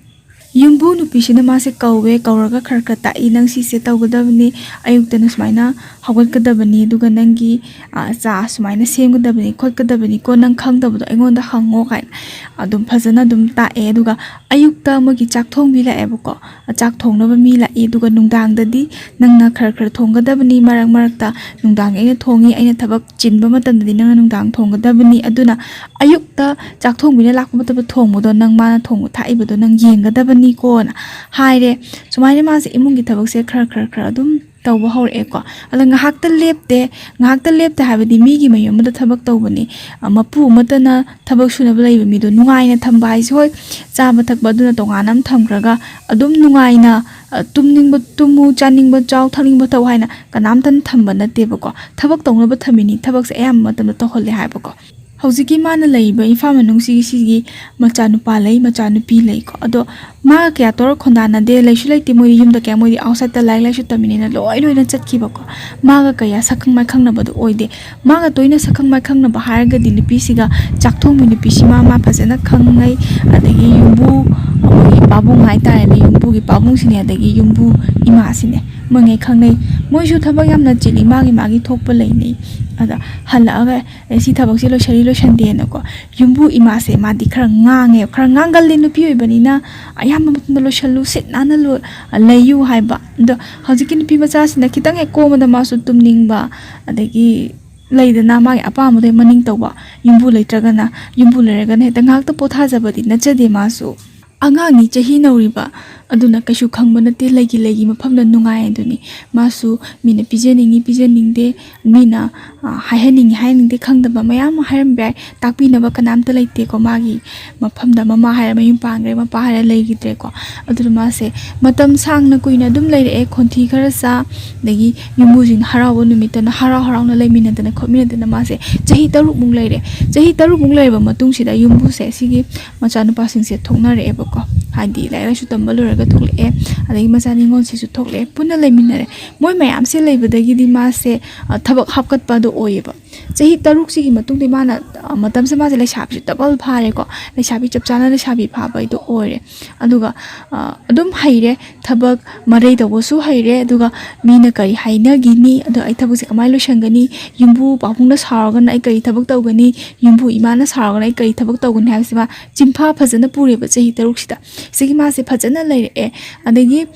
ꯌꯨꯝꯕꯨ ꯅꯨꯄꯤꯁꯤꯅ ꯃꯥꯁꯦ ꯀꯧꯋꯦ, ꯀꯧꯔꯒ ꯈꯔ ꯈꯔ ꯇꯥꯛꯏ, "ꯅꯪ ꯁꯤꯁꯦ ꯇꯧꯒꯗꯕꯅꯤ, ꯑꯌꯨꯛꯇꯅ ꯁꯨꯃꯥꯏꯅ ꯍꯧꯒꯠꯀꯗꯕꯅꯤ, ꯑꯗꯨꯒ ꯅꯪꯒꯤ, ꯑ, ꯆꯥ ꯁꯨꯃꯥꯏꯅ ꯁꯦꯝꯒꯗꯕꯅꯤ, ꯈꯣꯠꯀꯗꯕꯅꯤꯀꯣ, ꯅꯪ ꯈꯪꯗꯕꯗꯣ ꯑꯩꯉꯣꯟꯗ ꯍꯪꯉꯣ" ꯀꯥꯏꯅ ꯑꯗꯨꯝ ꯐꯖꯅ ꯑꯗꯨꯝ ꯇꯥꯛꯑꯦ꯫ ꯑꯗꯨꯒ ꯑꯌꯨꯛꯇ ꯃꯣꯏꯒꯤ ꯆꯥꯛ ꯊꯣꯡꯕꯤ ꯂꯥꯛꯑꯦꯕꯀꯣ, ꯆꯥꯛ ꯊꯣꯡꯅꯕ ꯃꯤ ꯂꯥꯛꯏ꯫ ꯑꯗꯨꯒ ꯅꯨꯡꯗꯥꯡꯗꯗꯤ ꯅꯪꯅ ꯈꯔ ꯈꯔ ꯊꯣꯡꯒꯗꯕꯅꯤ, ꯃꯔꯛ ꯃꯔꯛꯇ ꯅꯨꯡꯗꯥꯡꯒꯤ ꯑꯩꯅ ꯊꯣꯡꯉꯤ, ꯑꯩꯅ ꯊꯕꯛ ꯆꯤꯟꯕ ꯃꯇꯝꯗꯗꯤ ꯅꯪꯅ ꯅꯨꯡꯗꯥꯡ ꯊꯣꯡꯒꯗꯕꯅꯤ꯫ ꯑꯗꯨꯅ ꯑꯌꯨꯛꯇ ꯆꯥꯛ ꯊꯣꯡꯕꯤꯅ ꯂꯥꯛꯄ ꯃꯇꯝꯗ ꯊꯣꯡꯕꯗꯣ ꯅꯪ, ꯃꯥꯅ ꯊꯣꯡꯕ ꯊꯥꯛꯏꯕꯗꯣ ꯅꯪ ꯌꯦꯡꯒꯗꯕꯅꯤꯀꯣꯅ ꯍꯥꯏꯔꯦ꯫ ꯁꯨꯃꯥꯏꯅ ꯃꯥꯁꯦ ꯏꯃꯨꯡꯒꯤ ꯊꯕꯛꯁꯦ ꯈꯔ ꯈꯔ ꯈꯔ ꯑꯗꯨꯝ ꯇꯧꯕ ꯍꯧꯔꯛꯑꯦꯀꯣ꯫ ꯑꯗ ꯉꯥꯏꯍꯥꯛꯇ ꯂꯦꯞꯇꯦ꯫ ꯉꯥꯏꯍꯥꯛꯇ ꯂꯦꯞꯇꯦ ꯍꯥꯏꯕꯗꯤ ꯃꯤꯒꯤ ꯃꯌꯨꯝ ꯑꯃꯗ ꯊꯕꯛ ꯇꯧꯕꯅꯤ꯫ ꯑ, ꯃꯄꯨ ꯑꯃꯠꯇꯅ ꯊꯕꯛ ꯁꯨꯅꯕ ꯂꯩꯕ ꯃꯤꯗꯣ ꯅꯨꯡꯉꯥꯏꯅ ꯊꯝꯕ ꯍꯥꯏꯁꯦ, ꯍꯣꯏ, ꯆꯥꯕ ꯊꯛꯄ ꯑꯗꯨꯅ ꯇꯣꯉꯥꯟꯅ ꯑꯃ ꯊꯝꯈ꯭ꯔꯒ ꯑꯗꯨꯝ ꯅꯨꯡꯉꯥꯏꯅ, ꯑ, ꯇꯨꯝꯅꯤꯡꯕ ꯇꯨꯝꯃꯨ, ꯆꯥꯅꯤꯡꯕ ꯆꯥꯎ, ꯊꯛꯅꯤꯡꯕ ꯊꯛꯎ ꯍꯥꯏꯅ ꯀꯅꯥꯝꯇꯅ ꯊꯝꯕ ꯅꯠꯇꯦꯕꯀꯣ꯫ ꯊꯕꯛ ꯇꯧꯅꯕ ꯊꯝꯃꯤꯅꯤ, ꯊꯕꯛꯁꯦ ꯑꯌꯥꯝꯕ ꯃꯇꯝꯗ ꯇꯧꯍꯜꯂꯦ ꯍꯥꯏꯕꯀꯣ꯫ ꯍꯧꯖꯤꯛꯀꯤ ꯃꯥꯅ ꯂꯩꯔꯤꯕ ꯏꯝꯐꯥꯜ ꯃꯅꯨꯡꯁꯤꯒꯤ, ꯁꯤꯒꯤ ꯃꯆꯥꯅꯨꯄꯥ ꯂꯩ, ꯃꯆꯥꯅꯨꯄꯤ ꯂꯩꯀꯣ꯫ ꯑꯗꯣ ꯃꯥꯒ ꯀꯌꯥ ꯇꯧꯔ ꯈꯣꯟꯗꯥꯅꯗꯦ, ꯂꯩꯁꯨ ꯂꯩꯇꯦ, ꯃꯣꯏꯗꯤ ꯌꯨꯝꯗ ꯀꯌꯥ, ꯃꯣꯏꯗꯤ ꯑꯥꯎꯠꯁꯥꯏꯠꯇ ꯂꯥꯏꯔꯤꯛ ꯂꯥꯏꯁꯨ ꯇꯝꯃꯤꯅꯤꯅ ꯂꯣꯏ ꯂꯣꯏꯅ ꯆꯠꯈꯤꯕꯀꯣ꯫ ꯃꯥꯒ ꯀꯌꯥ ꯁꯛꯈꯪ ꯃꯥꯏꯈꯪꯅꯕꯗꯣ ꯑꯣꯏꯗꯦ꯫ ꯃꯥꯒ ꯇꯣꯏꯅ ꯁꯛꯈꯪ ꯃꯥꯏꯈꯪꯅꯕ ꯍꯥꯏꯔꯒꯗꯤ ꯅꯨꯄꯤꯁꯤꯒ, ꯆꯥꯛ ꯊꯣꯡꯕꯤ ꯅꯨꯄꯤꯁꯤꯃ ꯃꯥ ꯐꯖꯅ ꯈꯪꯅꯩ꯫ ꯑꯗꯒꯤ ꯌꯨꯝꯕꯨ, ꯑꯩꯈꯣꯏꯒꯤ ꯄꯥꯕꯨꯡ ꯍꯥꯏꯇꯥꯔꯦꯅꯦ, ꯌꯨꯝꯕꯨꯒꯤ ꯄꯥꯕꯨꯡꯁꯤꯅꯦ, ꯑꯗꯒꯤ ꯌꯨꯝꯕꯨ ꯏꯃꯥꯁꯤꯅꯦ, ꯃꯣꯏꯉꯩ ꯈꯪꯅꯩ꯫ ꯃꯣꯏꯁꯨ ꯊꯕꯛ ꯌꯥꯝꯅ ꯆꯤꯜꯂꯤ, ꯃꯥꯒꯤ ꯃꯥꯒꯤ ꯊꯣꯛꯄ ꯂꯩꯅꯩ꯫ ꯑꯗ ꯍꯜꯂꯛꯑꯒ, "ꯑꯦ, ꯁꯤ ꯊꯕꯛꯁꯦ ꯂꯣꯏꯁꯜꯂꯤ ꯂꯣꯏꯁꯟꯗꯦꯅꯀꯣ", ꯌꯨꯝꯕꯨ ꯏꯃꯥꯁꯦ ꯃꯥꯗꯤ ꯈꯔ ꯉꯥꯡꯉꯦ, ꯈꯔ ꯉꯥꯡꯒꯜꯂꯤ, ꯅꯨꯄꯤ ꯑꯣꯏꯕꯅꯤꯅ ꯑꯌꯥꯝꯕ ꯃꯇꯝꯗ ꯂꯣꯏꯁꯜꯂꯨ, ꯁꯤꯠ ꯅꯥꯟꯅ ꯂꯣ-, ꯂꯩꯌꯨ ꯍꯥꯏꯕ꯫ ꯑꯗꯣ ꯍꯧꯖꯤꯛꯀꯤ ꯅꯨꯄꯤ ꯃꯆꯥꯁꯤꯅ ꯈꯤꯇꯪ ꯍꯦꯛ ꯀꯣꯝꯕꯗ ꯃꯥꯁꯨ ꯇꯨꯝꯅꯤꯡꯕ, ꯑꯗꯒꯤ ꯂꯩꯗꯅ ꯃꯥꯒꯤ ꯑꯄꯥꯝꯕꯗꯣ ꯍꯦꯛ ꯃꯅꯤꯡ ꯇꯧꯕ, ꯌꯨꯝꯕꯨ ꯂꯩꯇ꯭ꯔꯒꯅ, ꯌꯨꯝꯕꯨ ꯂꯩꯔꯒꯅ ꯍꯦꯛꯇ ꯉꯥꯏꯍꯥꯛꯇ ꯄꯣꯊꯥꯖꯕꯗꯤ ꯅꯠꯆꯗꯦ ꯃꯥꯁꯨ꯫ ꯑꯉꯥꯡꯅꯤ, ꯆꯍꯤ ꯅꯧꯔꯤꯕ, ꯑꯗꯨꯅ ꯀꯩꯁꯨ ꯈꯪꯕ ꯅꯠꯇꯦ, ꯂꯩꯒꯤ ꯂꯩꯒꯤ ꯃꯐꯝꯗ ꯅꯨꯡꯉꯥꯏ ꯑꯗꯨꯅꯤ꯫ ꯃꯥꯁꯨ ꯃꯤꯅ ꯄꯤꯖꯅꯤꯡꯉꯤ ꯄꯤꯖꯅꯤꯡꯗꯦ, ꯃꯤꯅ, ꯑ, ꯍꯥꯏꯍꯟꯅꯤꯡꯉꯤ ꯍꯥꯏꯍꯟꯅꯤꯡꯗꯦ ꯈꯪꯗꯕ ꯃꯌꯥꯝ ꯑꯃ ꯍꯥꯏꯔꯝꯕ ꯌꯥꯏ꯫ ꯇꯥꯛꯄꯤꯅꯕ ꯀꯅꯥꯝꯇ ꯂꯩꯇꯦꯀꯣ꯫ ꯃꯥꯒꯤ ꯃꯐꯝꯗ ꯃꯃꯥ ꯍꯥꯏꯔ ꯃꯌꯨꯝ ꯄꯥꯟꯈ꯭ꯔꯦ, ꯃꯄꯥ ꯍꯥꯏꯔ ꯂꯩꯈꯤꯗ꯭ꯔꯦꯀꯣ꯫ ꯑꯗꯨꯅ ꯃꯥꯁꯦ ꯃꯇꯝ ꯁꯥꯡꯅ ꯀꯨꯏꯅ ꯑꯗꯨꯝ ꯂꯩꯔꯛꯑꯦ, ꯈꯣꯟꯊꯤ ꯈꯔ ꯆꯥ, ꯑꯗꯒꯤ ꯌꯨꯝꯕꯨꯁꯤꯡꯅ ꯍꯔꯥꯎꯕ ꯅꯨꯃꯤꯠꯇꯅ ꯍꯔꯥꯎ ꯍꯔꯥꯎꯅ ꯂꯩꯃꯤꯟꯅꯗꯅ ꯈꯣꯠꯃꯤꯟꯅꯗꯅ ꯃꯥꯁꯦ ꯆꯍꯤ ꯇꯔꯨꯛꯃꯨꯛ ꯂꯩꯔꯦ꯫ ꯆꯍꯤ ꯇꯔꯨꯛꯃꯨꯛ ꯂꯩꯔꯕ ꯃꯇꯨꯡꯁꯤꯗ ꯌꯨꯝꯕꯨꯁꯦ ꯁꯤꯒꯤ ꯃꯆꯥꯅꯨꯄꯥꯁꯤꯡꯁꯦ ꯊꯣꯛꯅꯔꯛꯑꯦꯕꯀꯣ꯫ ꯍꯥꯏꯗꯤ ꯂꯥꯏꯔꯤꯛ ꯂꯥꯏꯁꯨ ꯇꯝꯕ ꯂꯣꯏꯔꯒ ꯊꯣꯛꯂꯛꯑꯦ, ꯑꯗꯒꯤ ꯃꯆꯥ ꯅꯤꯉꯣꯜꯁꯤꯁꯨ ꯊꯣꯛꯂꯛꯑꯦ, ꯄꯨꯟꯅ ꯂꯩꯃꯤꯟꯅꯔꯦ꯫ ꯃꯣꯏ ꯃꯌꯥꯝꯁꯦ ꯂꯩꯕꯗꯒꯤꯗꯤ ꯃꯥꯁꯦ, ꯑ, ꯊꯕꯛ ꯍꯥꯞꯀꯠꯄ ꯑꯗꯣ ꯑꯣꯏꯌꯦꯕ꯫ ꯆꯍꯤ ꯇꯔꯨꯛꯁꯤꯒꯤ ꯃꯇꯨꯡꯗ ꯃꯥꯅ, ꯑ, ꯃꯇꯝꯁꯦ ꯃꯥꯁꯦ ꯂꯩꯁꯥꯕꯤꯁꯨ ꯗꯕꯜ ꯐꯥꯔꯦꯀꯣ꯫ ꯂꯩꯁꯥꯕꯤ ꯆꯞ ꯆꯥꯅ ꯂꯩꯁꯥꯕꯤ ꯐꯥꯕ ꯍꯥꯏꯗꯣ ꯑꯣꯏꯔꯦ꯫ ꯑꯗꯨꯒ, ꯑ, ꯑꯗꯨꯝ ꯍꯩꯔꯦ, ꯊꯕꯛ ꯃꯔꯩ ꯇꯧꯕꯁꯨ ꯍꯩꯔꯦ꯫ ꯑꯗꯨꯒ ꯃꯤꯅ ꯀꯔꯤ ꯍꯥꯏꯅꯈꯤꯅꯤ, ꯑꯗꯣ ꯑꯩ ꯊꯕꯛꯁꯦ ꯀꯃꯥꯏꯅ ꯂꯣꯏꯁꯟꯒꯅꯤ, ꯌꯨꯝꯕꯨ ꯄꯥꯕꯨꯡꯅ ꯁꯥꯎꯔꯒꯅ ꯑꯩ ꯀꯔꯤ ꯊꯕꯛ ꯇꯧꯒꯅꯤ, ꯌꯨꯝꯕꯨ ꯏꯃꯥꯅ ꯁꯥꯎꯔꯒꯅ ꯑꯩ ꯀꯔꯤ ꯊꯕꯛ ꯇꯧꯒꯅꯤ ꯍꯥꯏꯕꯁꯤ ꯃꯥ ꯆꯤꯟꯐꯥ ꯐꯖꯅ ꯄꯨꯔꯦꯕ ꯆꯍꯤ ꯇꯔꯨꯛꯁꯤꯗ꯫ ꯁꯤꯒꯤ ꯃꯥꯁꯦ ꯐꯖꯅ ꯂꯩꯔꯛꯑꯦ꯫ ꯑꯗꯒꯤ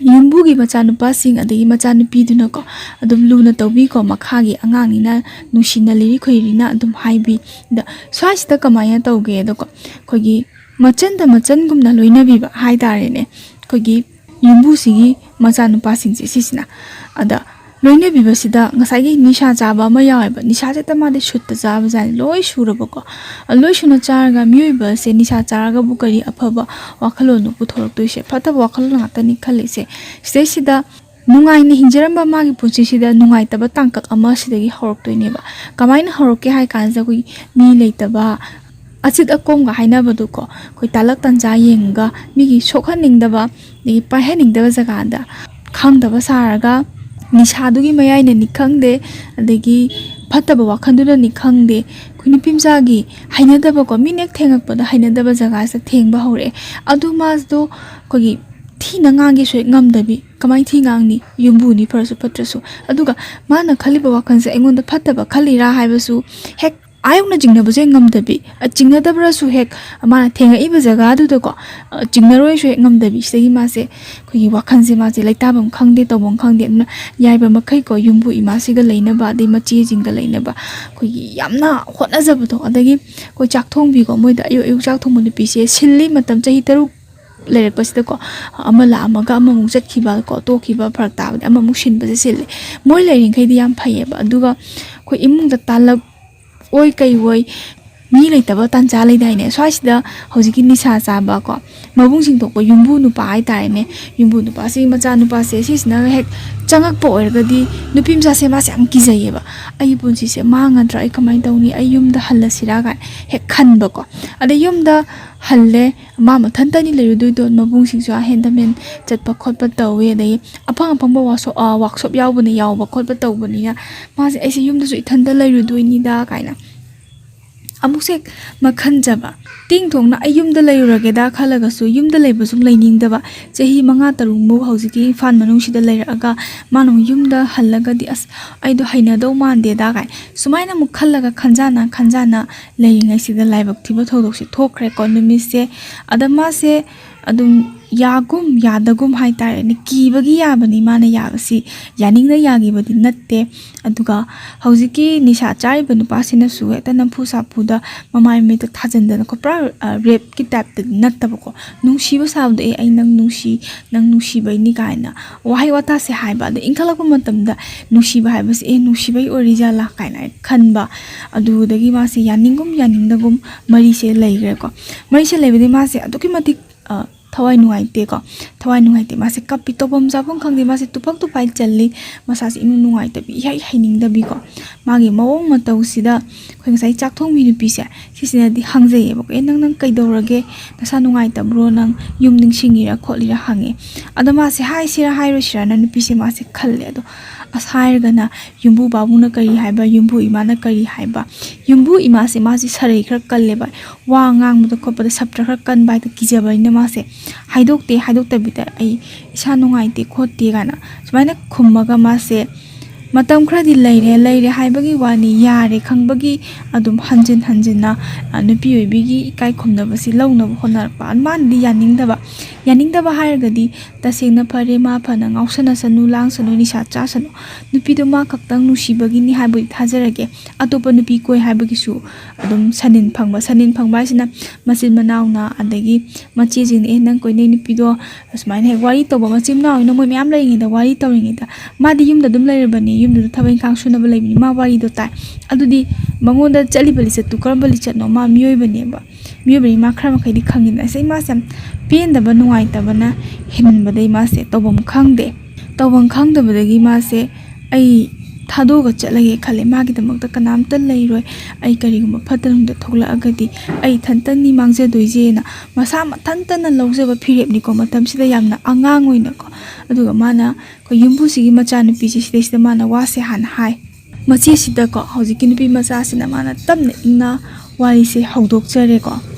ꯌꯨꯝꯕꯨꯒꯤ ꯃꯆꯥꯅꯨꯄꯥꯁꯤꯡ ꯑꯗꯒꯤ ꯃꯆꯥꯅꯨꯄꯤꯗꯨꯅꯀꯣ ꯑꯗꯨꯝ ꯂꯨꯅ ꯇꯧꯕꯤꯀꯣ, ꯃꯈꯥꯒꯤ ꯑꯉꯥꯡꯅꯤꯅ ꯅꯨꯡꯁꯤꯅ ꯂꯤꯔꯤ ꯈꯣꯏꯔꯤꯅ ꯑꯗꯨꯝ ꯍꯥꯏꯕꯤ꯫ ꯑꯗ ꯁ꯭ꯋꯥꯏꯁꯤꯗ ꯀꯃꯥꯏꯅ ꯇꯧꯒꯦꯗꯀꯣ, ꯑꯩꯈꯣꯏꯒꯤ ꯃꯆꯟꯗ ꯃꯆꯟꯒꯨꯝꯅ ꯂꯣꯏꯅꯕꯤꯕ ꯍꯥꯏꯇꯥꯔꯦꯅꯦ, ꯑꯩꯈꯣꯏꯒꯤ ꯌꯨꯝꯕꯨꯁꯤꯒꯤ ꯃꯆꯥꯅꯨꯄꯥꯁꯤꯡꯁꯦ ꯁꯤꯁꯤꯅ꯫ ꯑꯗ ꯂꯣꯏꯅꯕꯤꯕꯁꯤꯗ ꯉꯁꯥꯏꯒꯤ ꯅꯤꯁꯥ ꯆꯥꯕ ꯑꯃ ꯌꯥꯎꯋꯦꯕ꯫ ꯅꯤꯁꯥꯁꯦ ꯍꯦꯛꯇ ꯃꯥꯗꯤ ꯁꯨꯠꯇ ꯆꯥꯕꯖꯥꯠꯅꯤ, ꯂꯣꯏ ꯁꯨꯔꯕꯀꯣ꯫ ꯂꯣꯏ ꯁꯨꯅ ꯆꯥꯔꯒ ꯃꯤꯑꯣꯏꯕꯁꯦ ꯅꯤꯁꯥ ꯆꯥꯔꯒꯕꯨ ꯀꯔꯤ ꯑꯐꯕ ꯋꯥꯈꯜꯂꯣꯟꯅꯣ ꯄꯨꯊꯣꯔꯛꯇꯣꯏꯁꯦ? ꯐꯠꯇꯕ ꯋꯥꯈꯜꯂꯣꯟ ꯉꯥꯛꯇꯅꯤ ꯈꯜꯂꯤꯁꯦ꯫ ꯁꯤꯗꯩꯁꯤꯗ ꯅꯨꯡꯉꯥꯏꯅ ꯍꯤꯡꯖꯔꯝꯕ ꯃꯥꯒꯤ ꯄꯨꯟꯁꯤꯁꯤꯗ ꯅꯨꯡꯉꯥꯏꯇꯕ ꯇꯥꯡꯀꯛ ꯑꯃ ꯁꯤꯗꯒꯤ ꯍꯧꯔꯛꯇꯣꯏꯅꯦꯕ꯫ ꯀꯃꯥꯏꯅ ꯍꯧꯔꯛꯀꯦ ꯍꯥꯏ ꯀꯥꯟꯁꯤꯗ ꯑꯩꯈꯣꯏ ꯃꯤ ꯂꯩꯇꯕ, ꯑꯆꯤꯠ ꯑꯀꯣꯝꯒ ꯍꯥꯏꯅꯕꯗꯨꯀꯣ, ꯑꯩꯈꯣꯏ ꯇꯥꯂꯛ ꯇꯟꯖꯥ ꯌꯦꯡꯉꯒ ꯃꯤꯒꯤ ꯁꯣꯛꯍꯟꯅꯤꯡꯗꯕ ꯑꯗꯒꯤ ꯄꯥꯏꯍꯟꯅꯤꯡꯗꯕ ꯖꯒꯥꯗ ꯈꯪꯗꯕ ꯁꯥꯔꯒ ꯅꯤꯁꯥꯗꯨꯒꯤ ꯃꯌꯥꯏꯅꯅꯤ ꯈꯪꯗꯦ, ꯑꯗꯒꯤ ꯐꯠꯇꯕ ꯋꯥꯈꯜꯗꯨꯅꯅꯤ ꯈꯪꯗꯦ, ꯑꯩꯈꯣꯏ ꯅꯨꯄꯤ ꯃꯆꯥꯒꯤ ꯍꯩꯅꯗꯕꯀꯣ, ꯃꯤꯅ ꯍꯦꯛ ꯊꯦꯡꯉꯛꯄꯗ ꯍꯩꯅꯗꯕ ꯖꯒꯥꯁꯤꯗ ꯊꯦꯡꯕ ꯍꯧꯔꯛꯑꯦ꯫ ꯑꯗꯨ ꯃꯥꯗꯣ ꯑꯩꯈꯣꯏꯒꯤ ꯊꯤꯅ ꯉꯥꯡꯒꯦꯁꯨ ꯍꯦꯛ ꯉꯝꯗꯕꯤ꯫ ꯀꯃꯥꯏꯅ ꯊꯤ ꯉꯥꯡꯅꯤ? ꯌꯨꯝꯕꯨꯅꯤ ꯐꯔꯁꯨ ꯐꯠꯇ꯭ꯔꯁꯨ꯫ ꯑꯗꯨꯒ ꯃꯥꯅ ꯈꯜꯂꯤꯕ ꯋꯥꯈꯜꯁꯦ ꯑꯩꯉꯣꯟꯗ ꯐꯠꯇꯕ ꯈꯜꯂꯤꯔꯥ ꯍꯥꯏꯕꯁꯨ ꯍꯦꯛ ꯑꯥ ꯌꯧꯅ ꯆꯤꯡꯅꯕꯁꯦ ꯉꯝꯗꯕꯤ, ꯑ, ꯆꯤꯡꯅꯗꯕ꯭ꯔꯁꯨ ꯍꯦꯛ ꯃꯥꯅ ꯊꯦꯡꯉꯛꯏꯕ ꯖꯒꯥꯗꯨꯗꯀꯣ, ꯑ, ꯆꯤꯡꯅꯔꯣꯏꯁꯨ ꯍꯦꯛ ꯉꯝꯗꯕꯤ꯫ ꯁꯤꯗꯒꯤ ꯃꯥꯁꯦ ꯑꯩꯈꯣꯏꯒꯤ ꯋꯥꯈꯜꯁꯦ ꯃꯥꯁꯦ ꯂꯩꯇꯥꯐꯝ ꯈꯪꯗꯦ, ꯇꯧꯐꯝ ꯈꯪꯗꯦ꯫ ꯑꯗꯨꯅ ꯌꯥꯔꯤꯕ ꯃꯈꯩꯀꯣ ꯌꯨꯝꯕꯨ ꯏꯃꯥꯁꯤꯒ ꯂꯩꯅꯕ, ꯑꯗꯩ ꯃꯆꯦꯁꯤꯡꯒ ꯂꯩꯅꯕ ꯑꯩꯈꯣꯏꯒꯤ ꯌꯥꯝꯅ ꯍꯣꯠꯅꯖꯕꯗꯣ꯫ ꯑꯗꯒꯤ ꯑꯩꯈꯣꯏ ꯆꯥꯛ ꯊꯣꯡꯕꯤꯀꯣ, ꯃꯣꯏꯗ ꯑꯌꯨꯛ ꯑꯌꯨꯛ ꯆꯥꯛ ꯊꯣꯡꯕ ꯅꯨꯄꯤꯁꯦ ꯁꯤꯜꯂꯤ꯫ ꯃꯇꯝ ꯆꯍꯤ ꯇꯔꯨꯛ ꯂꯩꯔꯛꯄꯁꯤꯗꯀꯣ, ꯑꯃ ꯂꯥꯛꯑꯝꯃꯒ ꯑꯃꯃꯨꯛ ꯆꯠꯈꯤꯕ ꯀꯣ, ꯇꯣꯛꯈꯤꯕ, ꯐꯔꯛ ꯇꯥꯕꯗꯤ ꯑꯃꯃꯨꯛ ꯁꯤꯟꯕꯁꯦ ꯁꯤꯜꯂꯦ꯫ ꯃꯣꯏ ꯂꯩꯔꯤꯈꯩꯗꯤ ꯌꯥꯝ ꯐꯩꯌꯦꯕ꯫ ꯑꯗꯨꯒ ꯑꯩꯈꯣꯏ ꯏꯃꯨꯡꯗ ꯇꯥꯂꯛ ꯑꯣꯏ ꯀꯩ ꯑꯣꯏ, ꯃꯤ ꯂꯩꯇꯕ ꯇꯥꯟꯖꯥ ꯂꯩꯗꯥꯏꯅꯦ? ꯁ꯭ꯋꯥꯏꯁꯤꯗ ꯍꯧꯖꯤꯛꯀꯤ ꯅꯤꯁꯥ ꯆꯥꯕ ꯀꯣ, ꯃꯕꯨꯡꯁꯤꯡ ꯊꯣꯛꯄ ꯌꯨꯝꯕꯨ ꯅꯨꯄꯥ ꯍꯥꯏꯇꯥꯔꯦꯅꯦ, ꯌꯨꯝꯕꯨ ꯅꯨꯄꯥꯁꯤꯒꯤ ꯃꯆꯥ ꯅꯨꯄꯥꯁꯦ ꯁꯤꯁꯤꯅ ꯍꯦꯛ ꯆꯪꯉꯛꯄ ꯑꯣꯏꯔꯒꯗꯤ, ꯅꯨꯄꯤ ꯃꯆꯥꯁꯦ ꯃꯥꯁꯦ ꯌꯥꯝ ꯀꯤꯖꯩꯌꯦꯕ꯫ "ꯑꯩꯒꯤ ꯄꯨꯟꯁꯤꯁꯦ ꯃꯥꯡꯉꯗ꯭ꯔꯥ? ꯑꯩ ꯀꯃꯥꯏꯅ ꯇꯧꯅꯤ? ꯑꯩ ꯌꯨꯝꯗ ꯍꯜꯂꯁꯤꯔꯥ?" ꯀꯥꯏꯅ ꯍꯦꯛ ꯈꯟꯕꯀꯣ꯫ ꯑꯗꯩ ꯌꯨꯝꯗ ꯍꯜꯂꯦ, ꯃꯥ ꯃꯊꯟꯇꯅꯤ ꯂꯩꯔꯨꯗꯣꯏꯗꯣ, ꯃꯕꯨꯡꯁꯤꯡꯁꯨ ꯑꯍꯦꯟꯗꯃꯦꯟ ꯆꯠꯄ ꯈꯣꯠꯄ ꯇꯧꯋꯦ, ꯑꯗꯒꯤ ꯑꯐꯪ ꯑꯐꯪꯕ ꯋꯥꯛꯁꯣꯞ, ꯑ, ꯋꯥꯛꯁꯣꯞ ꯌꯥꯎꯕꯅ ꯌꯥꯎꯕ ꯈꯣꯠꯄ ꯇꯧꯕꯅꯤꯅ, ꯃꯥꯁꯦ "ꯑꯩꯁꯦ ꯌꯨꯝꯗꯁꯨ ꯏꯊꯟꯇ ꯂꯩꯔꯨꯗꯣꯏꯅꯤꯗ" ꯀꯥꯏꯅ ꯑꯃꯨꯛꯁꯦ ꯃꯈꯟꯖꯕ꯫ ꯇꯤꯡ ꯊꯣꯡꯅ "ꯑꯩ ꯌꯨꯝꯗ ꯂꯩꯔꯨꯔꯒꯦꯗ" ꯈꯜꯂꯒꯁꯨ, ꯌꯨꯝꯗ ꯂꯩꯕ ꯁꯨꯝ ꯂꯩꯅꯤꯡꯗꯕ꯫ ꯆꯍꯤ ꯃꯉꯥ ꯇꯔꯨꯛꯃꯨꯛ ꯍꯧꯖꯤꯛꯀꯤ ꯏꯝꯐꯥꯜ ꯃꯅꯨꯡꯁꯤꯗ ꯂꯩꯔꯛꯑꯒ, ꯃꯥꯅ ꯑꯃꯨꯛ ꯌꯨꯝꯗ ꯍꯜꯂꯒꯗꯤ, "ꯑꯁ, ꯑꯩꯗꯣ ꯍꯩꯅꯗꯧ ꯃꯥꯟꯗꯦꯗ" ꯀꯥꯏ, ꯁꯨꯃꯥꯏꯅ ꯑꯃꯨꯛ ꯈꯜꯂꯒ, ꯈꯟꯖꯥꯅ ꯈꯟꯖꯥꯅ ꯂꯩꯔꯤꯉꯩꯁꯤꯗ ꯂꯥꯏꯕꯛ ꯊꯤꯕ ꯊꯧꯗꯣꯛꯁꯦ ꯊꯣꯛꯈ꯭ꯔꯦꯀꯣ ꯅꯨꯃꯤꯠꯁꯦ꯫ ꯑꯗ ꯃꯥꯁꯦ ꯑꯗꯨꯝ ꯌꯥꯒꯨꯝ ꯌꯥꯗꯒꯨꯝ ꯍꯥꯏꯇꯥꯔꯦꯅꯦ, ꯀꯤꯕꯒꯤ ꯌꯥꯕꯅꯤ ꯃꯥꯅ ꯌꯥꯕꯁꯤ, ꯌꯥꯅꯤꯡꯅ ꯌꯥꯈꯤꯕꯗꯤ ꯅꯠꯇꯦ꯫ ꯑꯗꯨꯒ ꯍꯧꯖꯤꯛꯀꯤ ꯅꯤꯁꯥ ꯆꯥꯔꯤꯕ ꯅꯨꯄꯥꯁꯤꯅꯁꯨ ꯍꯦꯛꯇ ꯅꯝꯐꯨ ꯁꯥꯐꯨꯗ ꯃꯃꯥꯏ ꯃꯃꯤꯠꯇ ꯊꯥꯖꯤꯟꯗꯅ ꯈꯣꯠꯄ, ꯄꯨꯔꯥ, ꯑ, ꯔꯦꯞꯀꯤ ꯇꯥꯏꯞꯇꯗꯤ ꯅꯠꯇꯕꯀꯣ, ꯅꯨꯡꯁꯤꯕ ꯁꯥꯕꯗꯣ, "ꯑꯦ, ꯑꯩ ꯅꯪ ꯅꯨꯡꯁꯤ, ꯅꯪ ꯅꯨꯡꯁꯤꯕꯩꯅꯤ" ꯀꯥꯏꯅ ꯋꯥꯍꯩ ꯋꯥꯇꯥꯁꯦ ꯍꯥꯏꯕ꯫ ꯑꯗ ꯏꯟꯈꯠꯂꯛꯄ ꯃꯇꯝꯗ ꯅꯨꯡꯁꯤꯕ ꯍꯥꯏꯕꯁꯦ, "ꯑꯦ, ꯅꯨꯡꯁꯤꯕꯩ ꯑꯣꯏꯔꯤꯖꯥꯠꯂꯥ?" ꯀꯥꯏꯅ ꯈꯟꯕ꯫ ꯑꯗꯨꯗꯒꯤ ꯃꯥꯁꯦ ꯌꯥꯅꯤꯡꯒꯨꯝ ꯌꯥꯅꯤꯡꯗꯒꯨꯝ ꯃꯔꯤꯁꯦ ꯂꯩꯈ꯭ꯔꯦꯀꯣ꯫ ꯃꯔꯤꯁꯦ ꯂꯩꯕꯗꯒꯤ ꯃꯥꯁꯦ ꯑꯗꯨꯛꯀꯤ ꯃꯇꯤꯛ, ꯑ, ꯊꯋꯥꯏ ꯅꯨꯡꯉꯥꯏꯇꯦꯀꯣ꯫ ꯊꯋꯥꯏ ꯅꯨꯡꯉꯥꯏꯇꯦ꯫ ꯃꯥꯁꯦ ꯀꯞꯄꯤ, ꯇꯧꯐꯝ ꯆꯥꯐꯝ ꯈꯪꯗꯦ꯫ ꯃꯥꯁꯦ ꯇꯨꯐꯛ ꯇꯨꯐꯥꯏ ꯆꯜꯂꯤ꯫ ꯃꯁꯥꯁꯦ ꯏꯅꯨꯡ ꯅꯨꯡꯉꯥꯏꯇꯕꯤ, ꯏꯍꯩ ꯍꯩꯅꯤꯡꯗꯕꯤꯀꯣ꯫ ꯃꯥꯒꯤ ꯃꯑꯣꯡ ꯃꯇꯧꯁꯤꯗ ꯑꯩꯈꯣꯏ ꯉꯁꯥꯏ ꯆꯥꯛ ꯊꯣꯡꯕꯤ ꯅꯨꯄꯤꯁꯦ, ꯁꯤꯁꯤꯅꯗꯤ ꯍꯪꯖꯩꯌꯦꯕꯀꯣ, "ꯑꯦ, ꯅꯪ, ꯅꯪ ꯀꯩꯗꯧꯔꯒꯦ? ꯅꯁꯥ ꯅꯨꯡꯉꯥꯏꯇꯕ꯭ꯔꯣ? ꯅꯪ ꯌꯨꯝ ꯅꯤꯡꯁꯤꯡꯉꯤꯔꯥ ꯈꯣꯠꯂꯤꯔꯥ?" ꯍꯪꯉꯦ꯫ ꯑꯗꯣ ꯃꯥꯁꯦ ꯍꯥꯏꯁꯤꯔꯥ ꯍꯥꯏꯔꯣꯏꯁꯤꯔꯥꯅ ꯅꯨꯄꯤꯁꯦ ꯃꯥꯁꯦ ꯈꯜꯂꯦ꯫ ꯑꯗꯣ ꯑꯁ, ꯍꯥꯏꯔꯒꯅ ꯌꯨꯝꯕꯨ ꯕꯥꯕꯨꯅ ꯀꯔꯤ ꯍꯥꯏꯕ, ꯌꯨꯝꯕꯨ ꯏꯃꯥꯅ ꯀꯔꯤ ꯍꯥꯏꯕ? ꯌꯨꯝꯕꯨ ꯏꯃꯥꯁꯦ ꯃꯥꯁꯦ ꯁꯔꯩ ꯈꯔ ꯀꯜꯂꯦꯕ, ꯋꯥ ꯉꯥꯡꯕꯗ ꯈꯣꯠꯄꯗ ꯁꯞꯇ꯭ꯔ ꯈꯔ ꯀꯟꯕ ꯍꯥꯏꯗ ꯀꯤꯖꯕꯅꯤꯅ ꯃꯥꯁꯦ ꯍꯥꯏꯗꯣꯛꯇꯦ꯫ ꯍꯥꯏꯗꯣꯛꯇꯕꯤꯗ "ꯑꯩ ꯏꯁꯥ ꯅꯨꯡꯉꯥꯏꯇꯦ ꯈꯣꯠꯇꯦ" ꯀꯥꯏꯅ ꯁꯨꯃꯥꯏꯅ ꯈꯨꯝꯃꯒ ꯃꯥꯁꯦ ꯃꯇꯝ ꯈꯔꯗꯤ ꯂꯩꯔꯦ꯫ ꯂꯩꯔꯦ ꯍꯥꯏꯕꯒꯤ ꯋꯥꯅꯤ, ꯌꯥꯔꯦ ꯈꯪꯕꯒꯤ ꯑꯗꯨꯝ ꯍꯟꯖꯤꯟ ꯍꯟꯖꯤꯟꯅ, ꯑ, ꯅꯨꯄꯤ ꯑꯣꯏꯕꯤꯒꯤ ꯏꯀꯥꯏ ꯈꯨꯝꯅꯕꯁꯤ ꯂꯧꯅꯕ ꯍꯣꯠꯅꯔꯛꯄ꯫ ꯃꯥꯅꯗꯤ ꯌꯥꯅꯤꯡꯗꯕ, ꯌꯥꯅꯤꯡꯗꯕ ꯍꯥꯏꯔꯒꯗꯤ ꯇꯁꯦꯡꯅ ꯐꯔꯦ, ꯃꯥ ꯐꯅ ꯉꯥꯎꯁꯟꯅꯁꯅꯨ, ꯂꯥꯡꯁꯅꯨ, ꯅꯤꯁꯥ ꯆꯥꯁꯅꯨ, ꯅꯨꯄꯤꯗꯣ ꯃꯥ ꯈꯛꯇꯪ ꯅꯨꯡꯁꯤꯕꯒꯤꯅꯤ ꯍꯥꯏꯕꯗꯤ ꯊꯥꯖꯔꯒꯦ꯫ ꯑꯇꯣꯞꯄ ꯅꯨꯄꯤ ꯀꯣꯏ ꯍꯥꯏꯕꯒꯤꯁꯨ ꯑꯗꯨꯝ ꯁꯟꯅꯤꯟ ꯐꯪꯕ, ꯁꯟꯅꯤꯟ ꯐꯪꯕ ꯍꯥꯏꯁꯤꯅ ꯃꯆꯤꯟ ꯃꯅꯥꯎꯅ ꯑꯗꯒꯤ ꯃꯆꯦꯁꯤꯡꯅ, "ꯑꯦ, ꯅꯪ ꯀꯣꯏꯅꯩ ꯅꯨꯄꯤꯗꯣ ꯑꯁꯨꯃꯥꯏꯅ ꯍꯦꯛ ꯋꯥꯔꯤ ꯇꯧꯕ", ꯃꯆꯤꯟ ꯃꯅꯥꯎꯅ ꯃꯣꯏ ꯃꯌꯥꯝ ꯂꯩꯔꯤꯉꯩꯗ ꯋꯥꯔꯤ ꯇꯧꯔꯤꯉꯩꯗ ꯃꯥꯗꯤ ꯌꯨꯝꯗ ꯑꯗꯨꯝ ꯂꯩꯔꯕꯅꯤ, ꯌꯨꯝꯗꯨꯗ ꯊꯕꯛ ꯏꯪꯈꯥꯡ ꯁꯨꯅꯕ ꯂꯩꯕꯅꯤ, ꯃꯥ ꯋꯥꯔꯤꯗꯣ ꯇꯥꯏ꯫ ꯑꯗꯨꯗꯤ ꯃꯉꯣꯟꯗ ꯆꯠꯂꯤꯕ ꯂꯤꯆꯠꯇꯨ ꯀꯔꯝꯕ ꯂꯤꯆꯠꯅꯣ? ꯃꯥ ꯃꯤꯑꯣꯏꯕꯅꯦꯕ, ꯃꯤꯑꯣꯏꯕꯅꯤ, ꯃꯥ ꯈꯔ ꯃꯈꯩꯗꯤ ꯈꯪꯉꯤꯗꯅ꯫ ꯑꯁ, ꯃꯥꯁꯦ ꯌꯥꯝ ꯄꯦꯟꯗꯕ, ꯅꯨꯡꯉꯥꯏꯇꯕꯅ ꯍꯦꯟꯃꯟꯕꯗꯩ ꯃꯥꯁꯦ ꯇꯧꯐꯝ ꯈꯪꯗꯦ꯫ ꯇꯧꯐꯝ ꯈꯪꯗꯕꯗꯒꯤ ꯃꯥꯁꯦ, "ꯑꯩ ꯊꯥꯗꯣꯛꯑꯒ ꯆꯠꯂꯒꯦ ꯈꯜꯂꯦ, ꯃꯥꯒꯤꯗꯃꯛꯇ ꯀꯅꯥꯝꯇ ꯂꯩꯔꯣꯏ, ꯑꯩ ꯀꯔꯤꯒꯨꯝꯕ ꯐꯠꯇ ꯅꯨꯡꯗ ꯊꯣꯛꯂꯛꯑꯒꯗꯤ ꯑꯩ ꯏꯊꯟꯇꯅꯤ ꯃꯥꯡꯖꯗꯣꯏꯁꯦꯅ", ꯃꯁꯥ ꯃꯊꯟꯇꯅ ꯂꯧꯖꯕ ꯐꯤꯔꯦꯞꯅꯤꯀꯣ, ꯃꯇꯝꯁꯤꯗ ꯌꯥꯝꯅ ꯑꯉꯥꯡ ꯑꯣꯏꯅꯀꯣ꯫ ꯑꯗꯨꯒ ꯃꯥꯅ ꯑꯩꯈꯣꯏ ꯌꯨꯝꯕꯨꯁꯤꯒꯤ ꯃꯆꯥꯅꯨꯄꯤꯁꯦ ꯁꯤꯗꯩꯁꯤꯗ ꯃꯥꯅ ꯋꯥꯁꯦ ꯍꯥꯟꯅ ꯍꯥꯏ꯫ ꯃꯆꯦꯁꯤꯗꯀꯣ, ꯍꯧꯖꯤꯛꯀꯤ ꯅꯨꯄꯤ ꯃꯆꯥꯁꯤꯅ ꯃꯥꯅ ꯇꯞꯅ ꯏꯪꯅ ꯋꯥꯔꯤꯁꯦ ꯍꯧꯗꯣꯛꯆꯔꯦꯀꯣ꯫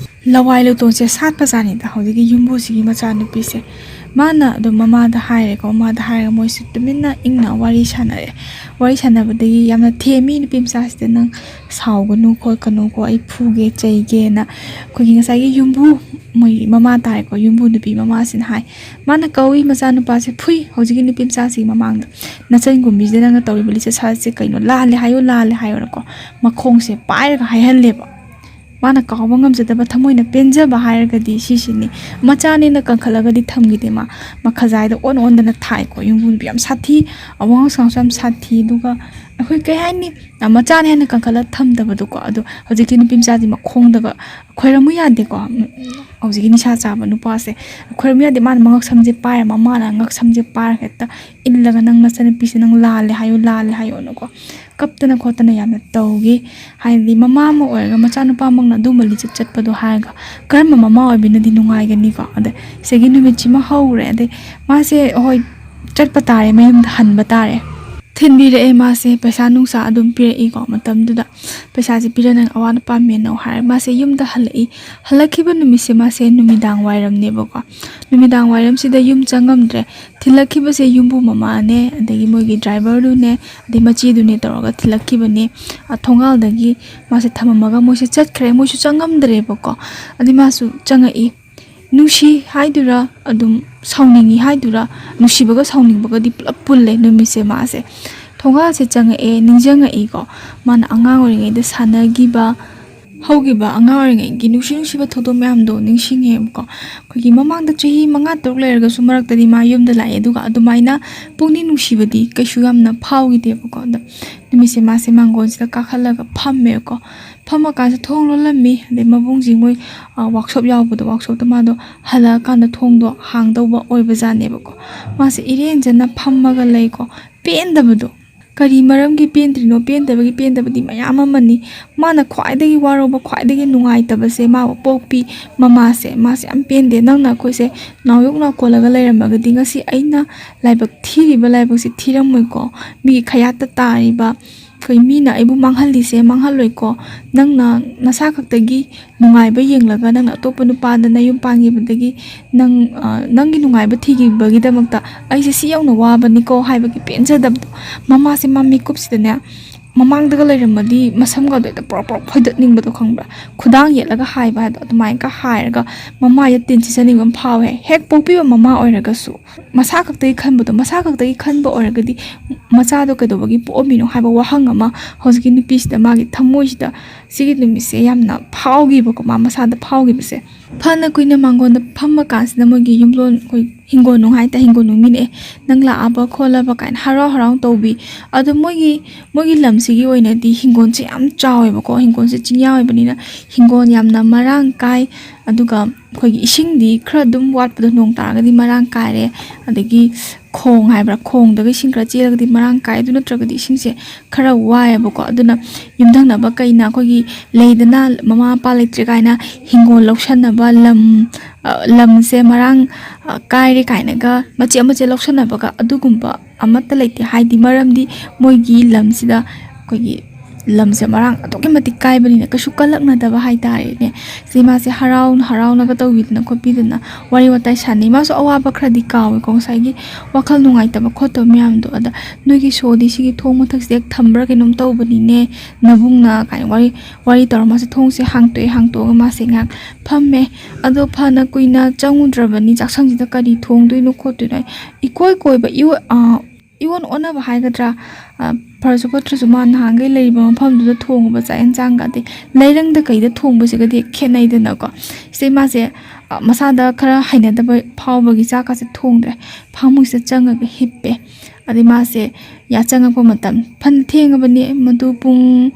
ꯂꯋꯥꯏ ꯂꯨꯇꯣꯟꯁꯦ ꯁꯥꯠꯄꯖꯥꯠꯅꯤꯗ ꯍꯧꯖꯤꯛꯀꯤ ꯌꯨꯝꯕꯨꯁꯤꯒꯤ ꯃꯆꯥꯅꯨꯄꯤꯁꯦ꯫ ꯃꯥꯅ ꯑꯗꯨꯝ ꯃꯃꯥꯗ ꯍꯥꯏꯔꯦꯀꯣ, ꯃꯃꯥꯗ ꯍꯥꯏꯔꯒ ꯃꯣꯏꯁꯦ ꯇꯨꯃꯤꯟꯅ ꯏꯪꯅ ꯋꯥꯔꯤ ꯁꯥꯟꯅꯔꯦ꯫ ꯋꯥꯔꯤ ꯁꯥꯟꯅꯕꯗꯒꯤ ꯌꯥꯝꯅ ꯊꯦꯝꯃꯤ ꯅꯨꯄꯤ ꯃꯆꯥꯁꯤꯗ, "ꯅꯪ ꯁꯥꯎꯒꯅꯨ ꯈꯣꯠꯀꯅꯨꯀꯣ, ꯑꯩ ꯐꯨꯒꯦ ꯆꯩꯒꯦꯅ" ꯑꯩꯈꯣꯏꯒꯤ ꯉꯁꯥꯏꯒꯤ ꯌꯨꯝꯕꯨ, ꯃꯣꯏ ꯃꯃꯥ ꯇꯥꯔꯦꯀꯣ, ꯌꯨꯝꯕꯨ ꯅꯨꯄꯤ ꯃꯃꯥꯁꯤꯅ ꯍꯥꯏ꯫ ꯃꯥꯅ ꯀꯧꯏ ꯃꯆꯥꯅꯨꯄꯥꯁꯦ, ꯐꯨꯏ ꯍꯧꯖꯤꯛꯀꯤ ꯅꯨꯄꯤ ꯃꯆꯥꯁꯤꯒꯤ ꯃꯃꯥꯡꯗ꯫ "ꯅꯆꯟꯒꯨꯝꯕꯤꯁꯤꯗ ꯅꯪꯅ ꯇꯧꯔꯤꯕ ꯂꯤꯆꯠ ꯁꯥꯖꯠꯁꯦ ꯀꯩꯅꯣ? ꯂꯥꯜꯂꯦ ꯍꯥꯏꯌꯨ, ꯂꯥꯜꯂꯦ ꯍꯥꯏꯌꯨꯅꯀꯣ", ꯃꯈꯣꯡꯁꯦ ꯄꯥꯏꯔꯒ ꯍꯥꯏꯍꯜꯂꯦꯕ꯫ ꯃꯥꯅ ꯀꯥꯎꯕ ꯉꯝꯖꯗꯕ, ꯊꯃꯣꯏꯅ ꯄꯦꯟꯖꯕ ꯍꯥꯏꯔꯒꯗꯤ ꯁꯤꯁꯤꯅꯤ꯫ ꯃꯆꯥꯅꯦꯅ ꯀꯟꯈꯠꯂꯒꯗꯤ ꯊꯝꯈꯤꯗꯦ ꯃꯥ, ꯃꯈꯖꯥꯏꯗ ꯑꯣꯟ ꯑꯣꯟꯗꯅ ꯊꯥꯏꯀꯣ꯫ ꯌꯨꯝꯕꯨ ꯅꯨꯄꯤ ꯌꯥꯝ ꯁꯥꯊꯤ, ꯑꯋꯥꯡ ꯑꯁꯥꯡꯁꯨ ꯌꯥꯝ ꯁꯥꯊꯤ, ꯑꯗꯨꯒ ꯑꯩꯈꯣꯏ ꯀꯩ ꯍꯥꯏꯅꯤ, ꯃꯆꯥꯅꯦ ꯍꯥꯏꯅ ꯀꯟꯈꯠꯂ ꯊꯝꯗꯕꯗꯣꯀꯣ꯫ ꯑꯗꯣ ꯍꯧꯖꯤꯛꯀꯤ ꯅꯨꯄꯤ ꯃꯆꯥꯁꯤ ꯃꯈꯣꯡꯗꯒ ꯈꯣꯏꯔꯝꯃꯨ ꯌꯥꯗꯦꯀꯣ꯫ ꯍꯧꯖꯤꯛꯀꯤ ꯅꯤꯁꯥ ꯆꯥꯕ ꯅꯨꯄꯥꯁꯦ ꯈꯣꯏꯔꯝꯃꯨ ꯌꯥꯗꯦ꯫ ꯃꯥꯅ ꯃꯉꯛꯁꯝꯁꯦ ꯄꯥꯏꯔ, ꯃꯃꯥꯅ ꯉꯛꯁꯝꯁꯦ ꯄꯥꯏꯔ ꯍꯦꯛꯇ ꯏꯜꯂꯒ, "ꯅꯪ ꯅꯆꯟꯅꯨꯄꯤꯁꯦ ꯅꯪ ꯂꯥꯜꯂꯦ ꯍꯥꯏꯌꯨ, ꯂꯥꯜꯂꯦ ꯍꯥꯏꯌꯨꯅꯀꯣ", ꯀꯞꯇꯅ ꯈꯣꯠꯇꯅ ꯌꯥꯝꯅ ꯇꯧꯈꯤ꯫ ꯍꯥꯏꯗꯤ ꯃꯃꯥ ꯑꯃ ꯑꯣꯏꯔꯒ ꯃꯆꯥꯅꯨꯄꯥꯃꯛꯅ ꯑꯗꯨꯝꯕ ꯂꯤꯆꯠ ꯆꯠꯄꯗꯣ ꯍꯥꯏꯔꯒ ꯀꯔꯝꯕ ꯃꯃꯥ ꯑꯣꯏꯕꯤꯅꯗꯤ ꯅꯨꯡꯉꯥꯏꯒꯅꯤꯀꯣ? ꯑꯗ ꯁꯤꯗꯒꯤ ꯅꯨꯃꯤꯠꯁꯤꯃ ꯍꯧꯔꯦ꯫ ꯑꯗꯩ ꯃꯥꯁꯦ, ꯍꯣꯏ, ꯆꯠꯄ ꯇꯥꯔꯦ, ꯃꯌꯨꯝꯗ ꯍꯟꯕ ꯇꯥꯔꯦ꯫ ꯊꯤꯟꯕꯤꯔꯛꯑꯦ ꯃꯥꯁꯦ, ꯄꯩꯁꯥ ꯅꯨꯡꯁꯥ ꯑꯗꯨꯝ ꯄꯤꯔꯛꯏꯀꯣ꯫ ꯃꯇꯝꯗꯨꯗ ꯄꯩꯁꯥꯁꯦ ꯄꯤꯔ ꯅꯪ ꯑꯋꯥꯠ ꯑꯄꯥ ꯃꯦꯟꯅꯧ ꯍꯥꯏꯔ ꯃꯥꯁꯦ ꯌꯨꯝꯗ ꯍꯜꯂꯛꯏ꯫ ꯍꯜꯂꯛꯈꯤꯕ ꯅꯨꯃꯤꯠꯁꯦ ꯃꯥꯁꯦ ꯅꯨꯃꯤꯗꯥꯡ ꯋꯥꯏꯔꯝꯅꯦꯕꯀꯣ꯫ ꯅꯨꯃꯤꯗꯥꯡ ꯋꯥꯏꯔꯝꯁꯤꯗ ꯌꯨꯝ ꯆꯪꯉꯝꯗ꯭ꯔꯦ꯫ ꯊꯤꯜꯂꯛꯈꯤꯕꯁꯦ ꯌꯨꯝꯕꯨ ꯃꯃꯥꯅꯦ, ꯑꯗꯒꯤ ꯃꯣꯏꯒꯤ ꯗ꯭ꯔꯥꯏꯚꯔꯗꯨꯅꯦ, ꯑꯗꯩ ꯃꯆꯦꯗꯨꯅꯦ ꯇꯧꯔꯒ ꯊꯤꯜꯂꯛꯈꯤꯕꯅꯦ꯫ ꯑ, ꯊꯣꯡꯒꯥꯜꯗꯒꯤ ꯃꯥꯁꯦ ꯊꯝꯃꯝꯃꯒ ꯃꯣꯏꯁꯦ ꯆꯠꯈ꯭ꯔꯦ꯫ ꯃꯣꯏꯁꯨ ꯆꯪꯉꯝꯗ꯭ꯔꯦꯕꯀꯣ꯫ ꯑꯗꯩ ꯃꯥꯁꯨ ꯆꯪꯉꯛꯏ꯫ ꯅꯨꯡꯁꯤ ꯍꯥꯏꯗꯨꯔꯥ, ꯑꯗꯨꯝ ꯁꯥꯎꯅꯤꯡꯉꯤ ꯍꯥꯏꯗꯨꯔꯥ, ꯅꯨꯡꯁꯤꯕꯒ ꯁꯥꯎꯅꯤꯡꯕꯒꯗꯤ ꯄꯨꯂꯞ ꯄꯨꯜꯂꯦ ꯅꯨꯃꯤꯠꯁꯦ꯫ ꯃꯥꯁꯦ ꯊꯣꯡꯒꯥꯜꯁꯦ ꯆꯪꯉꯛꯑꯦ, ꯅꯤꯡꯁꯤꯡꯉꯛꯏꯀꯣ꯫ ꯃꯥꯅ ꯑꯉꯥꯡ ꯑꯣꯏꯔꯤꯉꯩꯗ ꯁꯥꯟꯅꯈꯤꯕ, ꯍꯧꯈꯤꯕ ꯑꯉꯥꯡ ꯑꯣꯏꯔꯤꯉꯩꯒꯤ ꯅꯨꯡꯁꯤ ꯅꯨꯡꯁꯤꯕ ꯊꯧꯗꯣꯛ ꯃꯌꯥꯝꯗꯣ ꯅꯤꯡꯁꯤꯡꯉꯦꯕꯀꯣ꯫ ꯑꯩꯈꯣꯏꯒꯤ ꯃꯃꯥꯡꯗ ꯆꯍꯤ ꯃꯉꯥ ꯇꯔꯨꯛ ꯂꯩꯔꯒꯁꯨ ꯃꯔꯛꯇꯗꯤ ꯃꯥ ꯌꯨꯝꯗ ꯂꯥꯛꯑꯦ, ꯑꯗꯨꯒ ꯑꯗꯨꯃꯥꯏꯅ ꯄꯨꯛꯅꯤꯡ ꯅꯨꯡꯁꯤꯕꯗꯤ ꯀꯩꯁꯨ ꯌꯥꯝꯅ ꯐꯥꯎꯈꯤꯗꯦꯕꯀꯣ꯫ ꯑꯗꯣ ꯅꯨꯃꯤꯠꯁꯦ ꯃꯥꯁꯦ ꯃꯥꯡꯒꯣꯟꯁꯤꯗ ꯀꯥꯈꯠꯂꯒ ꯐꯝꯃꯦꯕꯀꯣ꯫ ꯐꯝꯃꯀꯥꯟꯁꯤꯗ ꯊꯣꯡ ꯂꯣꯜꯂꯝꯃꯤ, ꯑꯗꯩ ꯃꯕꯨꯡꯁꯤ ꯃꯣꯏ ꯋꯥꯛꯁꯣꯞ ꯌꯥꯎꯕꯗꯣ, ꯋꯥꯛꯁꯣꯞꯇ ꯃꯥꯗꯣ ꯍꯜꯂꯛꯑꯀꯥꯟꯗ ꯊꯣꯡꯗꯣ ꯍꯥꯡꯗꯧꯕ ꯑꯣꯏꯕꯖꯥꯠꯅꯦꯕꯀꯣ꯫ ꯃꯥꯁꯦ ꯏꯔꯦꯟꯖꯅ ꯐꯝꯃꯒ ꯂꯩꯀꯣ꯫ ꯄꯦꯟꯗꯕꯗꯣ, ꯀꯔꯤ ꯃꯔꯝꯒꯤ ꯄꯦꯟꯗ꯭ꯔꯤꯅꯣ? ꯄꯦꯟꯗꯕꯒꯤ ꯄꯦꯟꯗꯕꯗꯤ ꯃꯌꯥꯝ ꯑꯃꯅꯤ꯫ ꯃꯥꯅ ꯈ꯭ꯋꯥꯏꯗꯒꯤ ꯋꯥꯔꯧꯕ, ꯈ꯭ꯋꯥꯏꯗꯒꯤ ꯅꯨꯡꯉꯥꯏꯇꯕꯁꯦ ꯃꯥꯕꯨ ꯄꯣꯛꯄꯤ ꯃꯃꯥꯁꯦ, ꯃꯥꯁꯦ ꯌꯥꯝ ꯄꯦꯟꯗꯦ꯫ ꯅꯪꯅ ꯑꯩꯈꯣꯏꯁꯦ ꯅꯥꯎꯌꯣꯛ ꯅꯥꯎꯀꯣꯜꯂꯒ ꯂꯩꯔꯝꯃꯒꯗꯤ ꯉꯁꯤ ꯑꯩꯅ ꯂꯥꯏꯕꯛ ꯊꯤꯔꯤꯕ ꯂꯥꯏꯕꯛꯁꯦ ꯊꯤꯔꯝꯃꯣꯏꯀꯣ꯫ ꯃꯤꯒꯤ ꯈꯌꯥꯠꯇ ꯇꯥꯔꯤꯕ, ꯑꯩꯈꯣꯏ ꯃꯤꯅ ꯑꯩꯕꯨ ꯃꯥꯡꯍꯜꯂꯤꯁꯦ ꯃꯥꯡꯍꯜꯂꯣꯏꯀꯣ꯫ ꯅꯪꯅ ꯅꯁꯥ ꯈꯛꯇꯒꯤ ꯅꯨꯡꯉꯥꯏꯕ ꯌꯦꯡꯂꯒ ꯅꯪꯅ ꯑꯇꯣꯞꯄ ꯅꯨꯄꯥꯗ ꯅꯌꯨꯝ ꯄꯥꯟꯈꯤꯕꯗꯒꯤ ꯅꯪ, ꯑ, ꯅꯪꯒꯤ ꯅꯨꯡꯉꯥꯏꯕ ꯊꯤꯈꯤꯕꯒꯤꯗꯃꯛꯇ ꯑꯩꯁꯦ ꯁꯤ ꯌꯧꯅ ꯋꯥꯕꯅꯤꯀꯣ ꯍꯥꯏꯕꯒꯤ ꯄꯦꯟꯖꯗꯕꯗꯣ꯫ ꯃꯃꯥꯁꯦ ꯃꯥ ꯃꯤꯀꯨꯞꯁꯤꯗꯅꯦ, ꯃꯃꯥꯡꯗꯒ ꯂꯩꯔꯝꯃꯗꯤ ꯃꯁꯝꯒꯗꯣ ꯍꯦꯛꯇ ꯄ꯭ꯔꯣꯛ ꯄ꯭ꯔꯣꯛ ꯐꯣꯏꯗꯠꯅꯤꯡꯕꯗꯣ ꯈꯪꯕ꯭ꯔꯥ? ꯈꯨꯗꯥꯡ ꯌꯦꯠꯂꯒ ꯍꯥꯏꯕ ꯍꯥꯏꯗꯣ, ꯑꯗꯨꯃꯥꯏꯅꯒ ꯍꯥꯏꯔꯒ ꯃꯃꯥꯏꯗ ꯇꯤꯟ ꯁꯤꯠꯆꯅꯤꯡꯕ ꯑꯃ ꯐꯥꯎꯋꯦ꯫ ꯍꯦꯛ ꯄꯣꯛꯄꯤꯕ ꯃꯃꯥ ꯑꯣꯏꯔꯒꯁꯨ ꯃꯁꯥ ꯈꯛꯇꯒꯤ ꯈꯟꯕꯗꯣ, ꯃꯁꯥ ꯈꯛꯇꯒꯤ ꯈꯟꯕ ꯑꯣꯏꯔꯒꯗꯤ ꯃꯆꯥꯗꯣ ꯀꯩꯗꯧꯕꯒꯤ ꯄꯣꯛꯑꯝꯃꯤꯅꯣ ꯍꯥꯏꯕ ꯋꯥꯍꯪ ꯑꯃ ꯍꯧꯖꯤꯛꯀꯤ ꯅꯨꯄꯤꯁꯤꯗ ꯃꯥꯒꯤ ꯊꯃꯣꯏꯁꯤꯗ ꯁꯤꯒꯤ ꯅꯨꯃꯤꯠꯁꯦ ꯌꯥꯝꯅ ꯐꯥꯎꯈꯤꯕꯀꯣ, ꯃꯥ ꯃꯁꯥꯗ ꯐꯥꯎꯈꯤꯕꯁꯦ꯫ ꯐꯅ ꯀꯨꯏꯅ ꯃꯥꯡꯒꯣꯟꯗ ꯐꯝꯃ ꯀꯥꯟꯁꯤꯗ ꯃꯣꯏꯒꯤ ꯌꯨꯝꯂꯣꯟ, ꯑꯩꯈꯣꯏ ꯍꯤꯡꯒꯣꯜ ꯅꯨꯡ ꯍꯥꯏꯇꯥꯔꯦ, ꯍꯤꯡꯒꯣꯜ ꯅꯨꯡ ꯃꯤꯅꯦ, ꯅꯪ ꯂꯥꯛꯑꯕ ꯈꯣꯠꯂꯕ ꯀꯥꯏꯅ ꯍꯔꯥꯎ ꯍꯔꯥꯎ ꯇꯧꯕꯤ꯫ ꯑꯗꯣ ꯃꯣꯏꯒꯤ, ꯃꯣꯏꯒꯤ ꯂꯝꯁꯤꯒꯤ ꯑꯣꯏꯅꯗꯤ ꯍꯤꯡꯒꯣꯜꯁꯦ ꯌꯥꯝ ꯆꯥꯎꯋꯦꯕꯀꯣ, ꯍꯤꯡꯒꯣꯜꯁꯦ ꯆꯤꯡꯌꯥ ꯑꯣꯏꯕꯅꯤꯅ ꯍꯤꯡꯒꯣꯜ ꯌꯥꯝꯅ ꯃꯔꯥꯡ ꯀꯥꯏ꯫ ꯑꯗꯨꯒ ꯑꯩꯈꯣꯏꯒꯤ ꯏꯁꯤꯡꯗꯤ ꯈꯔ ꯑꯗꯨꯝ ꯋꯥꯠꯄꯗꯣ, ꯅꯣꯡ ꯇꯥꯔꯒꯗꯤ ꯃꯔꯥꯡ ꯀꯥꯏꯔꯦ꯫ ꯑꯗꯒꯤ ꯈꯣꯡ ꯍꯥꯏꯕ꯭ꯔꯥ, ꯈꯣꯡꯗꯒ ꯏꯁꯤꯡ ꯈꯔ ꯆꯦꯜꯂꯒꯗꯤ ꯃꯔꯥꯡ ꯀꯥꯏ, ꯑꯗꯨ ꯅꯠꯇ꯭ꯔꯒꯗꯤ ꯏꯁꯤꯡꯁꯦ ꯈꯔ ꯋꯥꯏꯑꯦꯕꯀꯣ꯫ ꯑꯗꯨꯅ ꯌꯨꯝꯊꯪꯅꯕ ꯀꯩꯅ ꯑꯩꯈꯣꯏꯒꯤ ꯂꯩꯗꯅ, ꯃꯃꯥ ꯃꯄꯥ ꯂꯩꯇ꯭ꯔꯦ ꯀꯥꯏꯅ ꯍꯤꯡꯒꯣꯜ ꯂꯧꯁꯟꯅꯕ ꯂꯝ, ꯑ, ꯂꯝꯁꯦ ꯃꯔꯥꯡ, ꯑ, ꯀꯥꯏꯔꯦ ꯀꯥꯏꯅꯒ ꯃꯆꯦꯠ ꯃꯆꯦꯠ ꯂꯧꯁꯟꯅꯕꯒ ꯑꯗꯨꯒꯨꯝꯕ ꯑꯃꯠꯇ ꯂꯩꯇꯦ꯫ ꯍꯥꯏꯗꯤ ꯃꯔꯝꯗꯤ ꯃꯣꯏꯒꯤ ꯂꯝꯁꯤꯗ ꯑꯩꯈꯣꯏꯒꯤ ꯂꯝꯁꯦ ꯃꯔꯥꯡ ꯑꯗꯨꯛꯀꯤ ꯃꯇꯤꯛ ꯀꯥꯏꯕꯅꯤꯅ ꯀꯩꯁꯨ ꯀꯜꯂꯛꯅꯗꯕ ꯍꯥꯏꯇꯥꯔꯦꯅꯦ꯫ ꯁꯤ ꯃꯥꯁꯦ ꯍꯔꯥꯎꯅ ꯍꯔꯥꯎꯅꯒ ꯇꯧꯕꯤꯗꯅ ꯈꯣꯠꯄꯤꯗꯅ ꯋꯥꯔꯤ ꯋꯥꯇꯥꯏ ꯁꯥꯟꯅꯩ꯫ ꯃꯥꯁꯨ ꯑꯋꯥꯕ ꯈꯔꯗꯤ ꯀꯥꯎꯋꯦꯀꯣ, ꯉꯁꯥꯏꯒꯤ ꯋꯥꯈꯜ ꯅꯨꯡꯉꯥꯏꯇꯕ ꯈꯣꯠꯇꯕ ꯃꯌꯥꯝꯗꯣ꯫ ꯑꯗ "ꯅꯣꯏꯒꯤ ꯁꯣꯗꯤ ꯁꯤꯒꯤ ꯊꯣꯡ ꯃꯊꯛꯁꯤꯗ ꯍꯦꯛ ꯊꯝꯕ꯭ꯔꯥ ꯀꯩꯅꯣꯝ ꯇꯧꯕꯅꯤꯅꯦ ꯅꯕꯨꯡꯅ" ꯀꯥꯏꯅ ꯋꯥꯔꯤ ꯋꯥꯔꯤ ꯇꯧꯔ ꯃꯥꯁꯦ ꯊꯣꯡꯁꯦ ꯍꯥꯡꯇꯣꯛꯑꯦ꯫ ꯍꯥꯡꯇꯣꯛꯑꯒ ꯃꯥꯁꯦ ꯉꯥꯏꯍꯥꯛ ꯐꯝꯃꯦ꯫ ꯑꯗꯣ ꯐꯅ ꯀꯨꯏꯅ ꯆꯪꯉꯨꯗ꯭ꯔꯕꯅꯤ, ꯆꯥꯛꯁꯪꯁꯤꯗ ꯀꯔꯤ ꯊꯣꯡꯗꯣꯏꯅꯣ ꯈꯣꯠꯇꯣꯏꯅꯣ, ꯏꯀꯣꯏ ꯀꯣꯏꯕ ꯏꯑꯣ-, ꯑ, ꯏꯑꯣꯟ ꯑꯣꯟꯅꯕ ꯍꯥꯏꯒꯗ꯭ꯔꯥ, ꯑ, ꯐꯔꯁꯨ ꯐꯠꯇ꯭ꯔꯁꯨ ꯃꯥ ꯅꯍꯥꯟꯈꯩ ꯂꯩꯔꯤꯕ ꯃꯐꯝꯗꯨꯗ ꯊꯣꯡꯉꯨꯕ ꯆꯥꯛ ꯌꯦꯟꯁꯥꯡꯒꯗꯤ ꯂꯩꯔꯪꯗ ꯀꯩꯗ ꯊꯣꯡꯕꯁꯤꯒꯗꯤ ꯈꯦꯠꯅꯩꯗꯅꯀꯣ꯫ ꯁꯤꯗꯩ ꯃꯥꯁꯦ, ꯑ, ꯃꯁꯥꯗ ꯈꯔ ꯍꯩꯅꯗꯕ ꯐꯥꯎꯕꯒꯤ ꯆꯥꯛꯀꯁꯦ ꯊꯣꯡꯗ꯭ꯔꯦ, ꯐꯥꯃꯨꯡꯁꯤꯗ ꯆꯪꯉꯒ ꯍꯤꯞꯄꯦ꯫ ꯑꯗꯩ ꯃꯥꯁꯦ ꯌꯥ ꯆꯪꯉꯛꯄ ꯃꯇꯝ ꯐꯅ ꯊꯦꯡꯉꯕꯅꯤ, ꯃꯗꯨ ꯄꯨꯡ,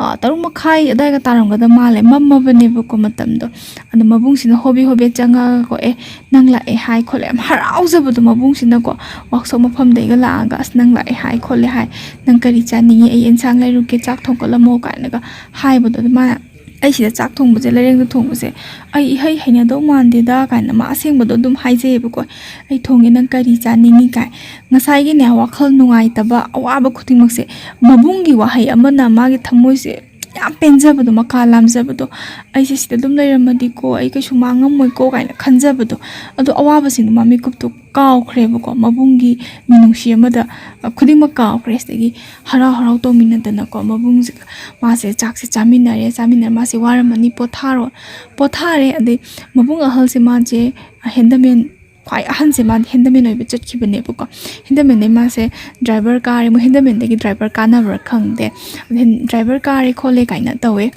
ꯑ, ꯇꯔꯨꯛ ꯃꯈꯥꯏ ꯑꯗꯥꯏꯒ ꯇꯥꯔꯝꯒꯗꯕ ꯃꯥꯜꯂꯦ, ꯃꯝꯃꯕꯅꯦꯕꯀꯣ ꯃꯇꯝꯗꯣ꯫ ꯑꯗꯣ ꯃꯕꯨꯡꯁꯤꯅ ꯍꯣꯕꯦ ꯍꯣꯕꯦ ꯆꯪꯉꯒꯀꯣ, "ꯑꯦ, ꯅꯪ ꯂꯥꯛꯑꯦ" ꯍꯥꯏ ꯈꯣꯠꯂꯦ, ꯌꯥꯝ ꯍꯔꯥꯎꯖꯕꯗꯣ ꯃꯕꯨꯡꯁꯤꯅꯀꯣ꯫ ꯋꯥꯛꯁꯣꯞ ꯃꯐꯝꯗꯒꯤꯒ ꯂꯥꯛꯑꯒ, "ꯑꯁ, ꯅꯪ ꯂꯥꯛꯑꯦ" ꯍꯥꯏ ꯈꯣꯠꯂꯦ ꯍꯥꯏ, "ꯅꯪ ꯀꯔꯤ ꯆꯥꯅꯤꯡꯉꯤ? ꯑꯩ ꯑꯦꯟꯁꯥꯡ ꯂꯩꯔꯨꯒꯦ, ꯆꯥꯛ ꯊꯣꯡꯒꯠꯂꯝꯃꯣ" ꯀꯥꯏꯅꯒ ꯍꯥꯏꯕꯗꯣ꯫ ꯑꯗꯨ ꯃꯥꯅ, "ꯑꯩ ꯁꯤꯗ ꯆꯥꯛ ꯊꯣꯡꯕꯁꯦ, ꯂꯩꯔꯪꯗ ꯊꯣꯡꯕꯁꯦ ꯑꯩ ꯏꯍꯩ ꯍꯩꯅꯗꯧ ꯃꯥꯟꯗꯦꯗ" ꯀꯥꯏꯅ ꯃꯥ ꯑꯁꯦꯡꯕꯗꯣ ꯑꯗꯨꯝ ꯍꯥꯏꯖꯩꯌꯦꯕꯀꯣ꯫ "ꯑꯩ ꯊꯣꯡꯉꯦ, ꯅꯪ ꯀꯔꯤ ꯆꯥꯅꯤꯡꯉꯤ?" ꯀꯥꯏ꯫ ꯉꯁꯥꯏꯒꯤꯅꯦ, ꯋꯥꯈꯜ ꯅꯨꯡꯉꯥꯏꯇꯕ, ꯑꯋꯥꯕ ꯈꯨꯗꯤꯡꯃꯛꯁꯦ ꯃꯕꯨꯡꯒꯤ ꯋꯥꯍꯩ ꯑꯃꯅ ꯃꯥꯒꯤ ꯊꯃꯣꯏꯁꯦ ꯌꯥꯝ ꯄꯦꯟꯖꯕꯗꯣ, ꯃꯀꯥ ꯂꯥꯝꯖꯕꯗꯣ꯫ "ꯑꯩꯁꯦ ꯁꯤꯗ ꯑꯗꯨꯝ ꯂꯩꯔꯝꯃꯗꯤꯀꯣ, ꯑꯩ ꯀꯩꯁꯨ ꯃꯥꯡꯉꯝꯃꯣꯏꯀꯣ" ꯀꯥꯏꯅ ꯈꯟꯖꯕꯗꯣ꯫ ꯑꯗꯣ ꯑꯋꯥꯕꯁꯤꯡꯗꯣ ꯃꯥ ꯃꯤꯀꯨꯞꯇꯣ ꯀꯥꯎꯈ꯭ꯔꯦꯕꯀꯣ, ꯃꯕꯨꯡꯒꯤ ꯃꯤꯅꯨꯡꯁꯤ ꯑꯃꯗ, ꯑ, ꯈꯨꯗꯤꯡꯃꯛ ꯀꯥꯎꯈ꯭ꯔꯦ꯫ ꯁꯤꯗꯒꯤ ꯍꯔꯥꯎ ꯍꯔꯥꯎ ꯇꯧꯃꯤꯟꯅꯗꯅꯀꯣ, ꯃꯕꯨꯡꯁꯤꯒ ꯃꯥꯁꯦ ꯆꯥꯛꯁꯦ ꯆꯥꯃꯤꯟꯅꯔꯦ꯫ ꯆꯥꯃꯤꯟꯅꯔ ꯃꯥꯁꯦ ꯋꯥꯔꯝꯃꯅꯤ, ꯄꯣꯊꯥꯔꯣ, ꯄꯣꯊꯥꯔꯦ꯫ ꯑꯗꯩ ꯃꯕꯨꯡ ꯑꯍꯜꯁꯦ ꯃꯥꯁꯦ ꯍꯦꯟꯗꯃꯦꯟ, ꯈ꯭ꯋꯥꯏ ꯑꯍꯟꯁꯦ ꯃꯥꯗꯤ ꯍꯦꯟꯗꯃꯦꯟ ꯑꯣꯏꯕ ꯆꯠꯈꯤꯕꯅꯦꯕꯀꯣ꯫ ꯍꯦꯟꯗꯃꯦꯟꯗꯩ ꯃꯥꯁꯦ ꯗ꯭ꯔꯥꯏꯚꯔ ꯀꯥꯔꯦ, ꯃꯣꯏ ꯍꯦꯟꯗꯃꯦꯟꯗꯒꯤ ꯗ꯭ꯔꯥꯏꯚꯔ ꯀꯥꯟꯅꯕ꯭ꯔꯥ ꯈꯪꯗꯦ, ꯑꯗꯩ ꯗ꯭ꯔꯥꯏꯚꯔ ꯀꯥꯔꯦ ꯈꯣꯠꯂꯦ ꯀꯥꯏꯅ ꯇꯧꯋꯦ꯫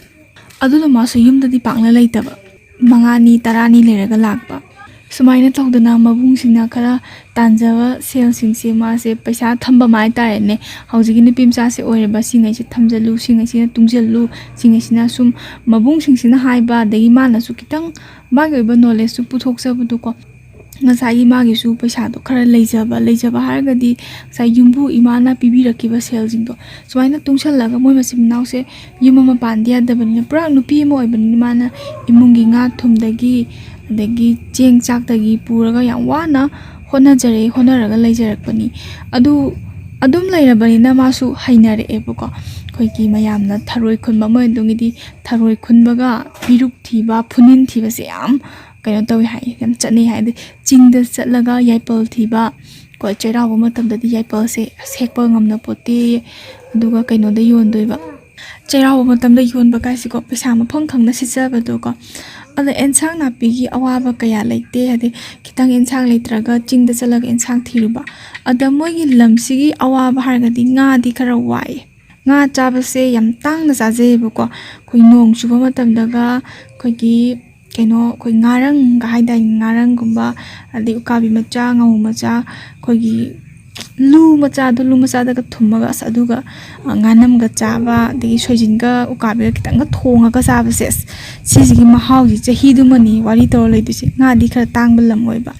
ꯑꯗꯨꯅ ꯃꯥꯁꯨ ꯌꯨꯝꯗꯗꯤ ꯄꯥꯛꯅ ꯂꯩꯇꯕ, ꯃꯉꯥꯅꯤ ꯇꯔꯥꯅꯤ ꯂꯩꯔꯒ ꯂꯥꯛꯄ꯫ ꯁꯨꯃꯥꯏꯅ ꯇꯧꯗꯅ ꯃꯕꯨꯡꯁꯤꯅ ꯈꯔ ꯇꯥꯟꯖꯕ ꯁꯦꯜꯁꯤꯡꯁꯦ ꯃꯥꯁꯦ ꯄꯩꯁꯥ ꯊꯝꯐꯝ ꯍꯥꯏꯇꯥꯔꯦꯅꯦ, ꯍꯧꯖꯤꯛꯀꯤ ꯅꯨꯄꯤ ꯃꯆꯥꯁꯦ ꯑꯣꯏꯔꯕ, "ꯁꯤꯉꯩꯁꯦ ꯊꯝꯖꯜꯂꯨ, ꯁꯤꯉꯩꯁꯤꯅ ꯇꯨꯡꯁꯤꯜꯂꯨ", ꯁꯤꯉꯩꯁꯤꯅ ꯁꯨꯝ ꯃꯕꯨꯡꯁꯤꯡꯁꯤꯅ ꯍꯥꯏꯕ, ꯑꯗꯒꯤ ꯃꯥꯅꯁꯨ ꯈꯤꯇꯪ ꯃꯥꯒꯤ ꯑꯣꯏꯕ ꯅꯣꯂꯦꯖꯁꯨ ꯄꯨꯊꯣꯛꯆꯕꯗꯣꯀꯣ꯫ ꯉꯁꯥꯏꯒꯤ ꯃꯥꯒꯤꯁꯨ ꯄꯩꯁꯥꯗꯣ ꯈꯔ ꯂꯩꯖꯕ, ꯂꯩꯖꯕ ꯍꯥꯏꯔꯒꯗꯤ ꯉꯁꯥꯏ ꯌꯨꯝꯕꯨ ꯏꯃꯥꯅ ꯄꯤꯕꯤꯔꯛꯈꯤꯕ ꯁꯦꯜꯁꯤꯡꯗꯣ ꯁꯨꯃꯥꯏꯅ ꯇꯨꯡꯁꯜꯂꯒ, ꯃꯣꯏ ꯃꯆꯤꯟ ꯃꯅꯥꯎꯁꯦ ꯌꯨꯝ ꯑꯃ ꯄꯥꯟꯗ ꯌꯥꯗꯕꯅꯤꯅ, ꯄꯨꯔꯥ ꯅꯨꯄꯤ ꯑꯃ ꯑꯣꯏꯕꯅꯤꯅ, ꯃꯥꯅ ꯏꯃꯨꯡꯒꯤ ꯉꯥ ꯊꯨꯝꯗꯒꯤ, ꯑꯗꯒꯤ ꯆꯦꯡ ꯆꯥꯛꯇꯒꯤ ꯄꯨꯔꯒ ꯌꯥꯝ ꯋꯥꯅ ꯍꯣꯠꯅꯖꯔꯛꯏ, ꯍꯣꯠꯅꯔꯒ ꯂꯩꯖꯔꯛꯄꯅꯤ꯫ ꯑꯗꯨ, ꯑꯗꯨꯝ ꯂꯩꯔꯕꯅꯤꯅ ꯃꯥꯁꯨ ꯍꯩꯅꯔꯛꯑꯦꯕꯀꯣ꯫ ꯑꯩꯈꯣꯏꯒꯤ ꯃꯌꯥꯝꯅ ꯊꯔꯣꯏ ꯈꯨꯟꯕ, ꯃꯣꯏ ꯑꯗꯣꯝꯒꯤꯗꯤ ꯊꯔꯣꯏ ꯈꯨꯟꯕꯒ ꯄꯤꯔꯨꯛ ꯊꯤꯕ, ꯐꯨꯅꯤꯟ ꯊꯤꯕꯁꯦ ꯌꯥꯝ ꯀꯩꯅꯣ ꯇꯧꯋꯤ ꯍꯥꯏ, ꯌꯥꯝ ꯆꯠꯅꯩ ꯍꯥꯏ꯫ ꯑꯗꯩ ꯆꯤꯡꯗ ꯆꯠꯂꯒ ꯌꯥꯏꯄꯜ ꯊꯤꯕ ꯀꯣ, ꯆꯩꯔꯥꯎꯕ ꯃꯇꯝꯗꯗꯤ ꯌꯥꯏꯄꯜꯁꯦ ꯍꯦꯛꯄ ꯉꯝꯅ ꯄꯣꯠꯇꯦ꯫ ꯑꯗꯨꯒ ꯀꯩꯅꯣꯗ ꯌꯣꯟꯗꯣꯏꯕ, ꯆꯩꯔꯥꯎꯕ ꯃꯇꯝꯗ ꯌꯣꯟꯕ ꯀꯥꯏꯁꯤꯀꯣ, ꯄꯩꯁꯥ ꯃꯐꯝ ꯈꯪꯅ ꯁꯤꯠꯆꯕꯗꯣꯀꯣ꯫ ꯑꯗ ꯑꯦꯟꯁꯥꯡ ꯅꯥꯄꯤꯒꯤ ꯑꯋꯥꯕ ꯀꯌꯥ ꯂꯩꯇꯦ, ꯍꯥꯏꯗꯤ ꯈꯤꯇꯪ ꯑꯦꯟꯁꯥꯡ ꯂꯩꯇ꯭ꯔꯒ ꯆꯤꯡꯗ ꯆꯠꯂꯒ ꯑꯦꯟꯁꯥꯡ ꯊꯤꯔꯨꯕ꯫ ꯑꯗ ꯃꯣꯏꯒꯤ ꯂꯝꯁꯤꯒꯤ ꯑꯋꯥꯕ ꯍꯥꯏꯔꯒꯗꯤ ꯉꯥꯗꯤ ꯈꯔ ꯋꯥꯏꯑꯦ꯫ ꯉꯥ ꯆꯥꯕꯁꯦ ꯌꯥꯝ ꯇꯥꯡꯅ ꯆꯥꯖꯩꯌꯦꯕꯀꯣ꯫ ꯑꯩꯈꯣꯏ ꯅꯣꯡ ꯆꯨꯕ ꯃꯇꯝꯗꯒ ꯑꯩꯈꯣꯏꯒꯤ ꯀꯩꯅꯣ, ꯑꯩꯈꯣꯏ ꯉꯥꯔꯪꯒ ꯍꯥꯏꯗꯥꯏ, ꯉꯥꯔꯪꯒꯨꯝꯕ, ꯑꯗꯩ ꯎꯀꯥꯕꯤ ꯃꯆꯥ, ꯉꯥꯃꯨ ꯃꯆꯥ, ꯑꯩꯈꯣꯏꯒꯤ ꯂꯨ ꯃꯆꯥꯗꯣ, ꯂꯨ ꯃꯆꯥꯗꯒ ꯊꯨꯝꯃꯒ, ꯑꯁ, ꯑꯗꯨꯒ, ꯑ, ꯉꯥꯅꯝꯒ ꯆꯥꯕ, ꯑꯗꯒꯤ ꯁꯣꯏꯖꯤꯟꯒ ꯎꯀꯥꯕꯤꯒ ꯈꯤꯇꯪꯒ ꯊꯣꯡꯉꯒ ꯆꯥꯕꯁꯦ, ꯑꯁ, ꯁꯤꯁꯤꯒꯤ ꯃꯍꯥꯎꯁꯤ ꯆꯍꯤꯗꯨꯃꯅꯤ ꯋꯥꯔꯤ ꯇꯧꯔ ꯂꯩꯗꯣꯏꯁꯦ꯫ ꯉꯥꯗꯤ ꯈꯔ ꯇꯥꯡꯕ ꯂꯝ ꯑꯣꯏꯕ꯫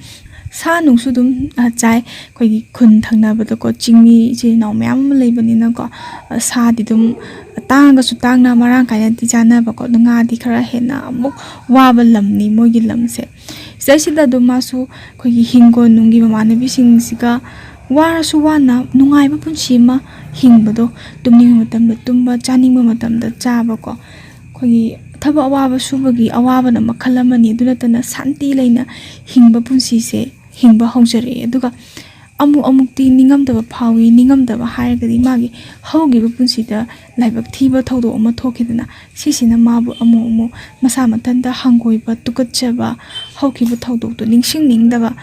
ꯁꯥ ꯅꯨꯡꯁꯨ ꯑꯗꯨꯝ, ꯑ, ꯆꯥꯏ꯫ ꯑꯩꯈꯣꯏꯒꯤ ꯈꯨꯟ ꯊꯪꯅꯕꯗꯀꯣ, ꯆꯤꯡꯃꯤ ꯏꯆꯤꯜ ꯏꯅꯥꯎ ꯃꯌꯥꯝ ꯑꯃ ꯂꯩꯕꯅꯤꯅꯀꯣ, ꯑ, ꯁꯥꯗꯤ ꯑꯗꯨꯝ ꯇꯥꯡꯉꯒꯁꯨ ꯇꯥꯡꯅ ꯃꯔꯥꯡ ꯀꯥꯏꯅꯗꯤ ꯆꯥꯅꯕꯀꯣ, ꯑꯗꯣ ꯉꯥꯗꯤ ꯈꯔ ꯍꯦꯟꯅ ꯑꯃꯨꯛ ꯋꯥꯕ ꯂꯝꯅꯤ ꯃꯣꯏꯒꯤ ꯂꯝꯁꯦ꯫ ꯁꯤꯗꯩꯁꯤꯗ ꯑꯗꯨꯝ ꯃꯥꯁꯨ ꯑꯩꯈꯣꯏꯒꯤ ꯍꯤꯡꯒꯣꯜ ꯅꯨꯡꯒꯤ ꯃꯃꯥꯟꯅꯕꯤꯁꯤꯡꯁꯤꯒ ꯋꯥꯔꯁꯨ ꯋꯥꯅ ꯅꯨꯡꯉꯥꯏꯕ ꯄꯨꯟꯁꯤ ꯑꯃ ꯍꯤꯡꯕꯗꯣ, ꯇꯨꯝꯅꯤꯡꯕ ꯃꯇꯝꯗ ꯇꯨꯝꯕ, ꯆꯥꯅꯤꯡꯕ ꯃꯇꯝꯗ ꯆꯥꯕꯀꯣ, ꯑꯩꯈꯣꯏꯒꯤ ꯊꯕꯛ ꯑꯋꯥꯕ ꯁꯨꯕꯒꯤ ꯑꯋꯥꯕꯅ ꯃꯈꯜ ꯑꯃꯅꯤ꯫ ꯑꯗꯨ ꯅꯠꯇꯅ ꯁꯥꯟꯇꯤ ꯂꯩꯅ ꯍꯤꯡꯕ ꯄꯨꯟꯁꯤꯁꯦ ꯍꯤꯡꯕ ꯍꯧꯖꯔꯛꯑꯦ꯫ ꯑꯗꯨꯒ ꯑꯃꯨꯛ ꯑꯃꯨꯛꯇꯤ ꯅꯤꯡꯉꯝꯗꯕ ꯐꯥꯎꯏ꯫ ꯅꯤꯡꯉꯝꯗꯕ ꯍꯥꯏꯔꯒꯗꯤ ꯃꯥꯒꯤ ꯍꯧꯈꯤꯕ ꯄꯨꯟꯁꯤꯗ ꯂꯥꯏꯕꯛ ꯊꯤꯕ ꯊꯧꯗꯣꯛ ꯑꯃ ꯊꯣꯛꯈꯤꯗꯅ, ꯁꯤꯁꯤꯅ ꯃꯥꯕꯨ ꯑꯃꯨꯛ ꯑꯃꯨꯛ ꯃꯁꯥ ꯃꯊꯟꯇ ꯍꯪꯒꯣꯏꯕ, ꯇꯨꯀꯠꯆꯕ, ꯍꯧꯈꯤꯕ ꯊꯧꯗꯣꯛꯇꯨ ꯅꯤꯡꯁꯤꯡꯅꯤꯡꯗꯕ,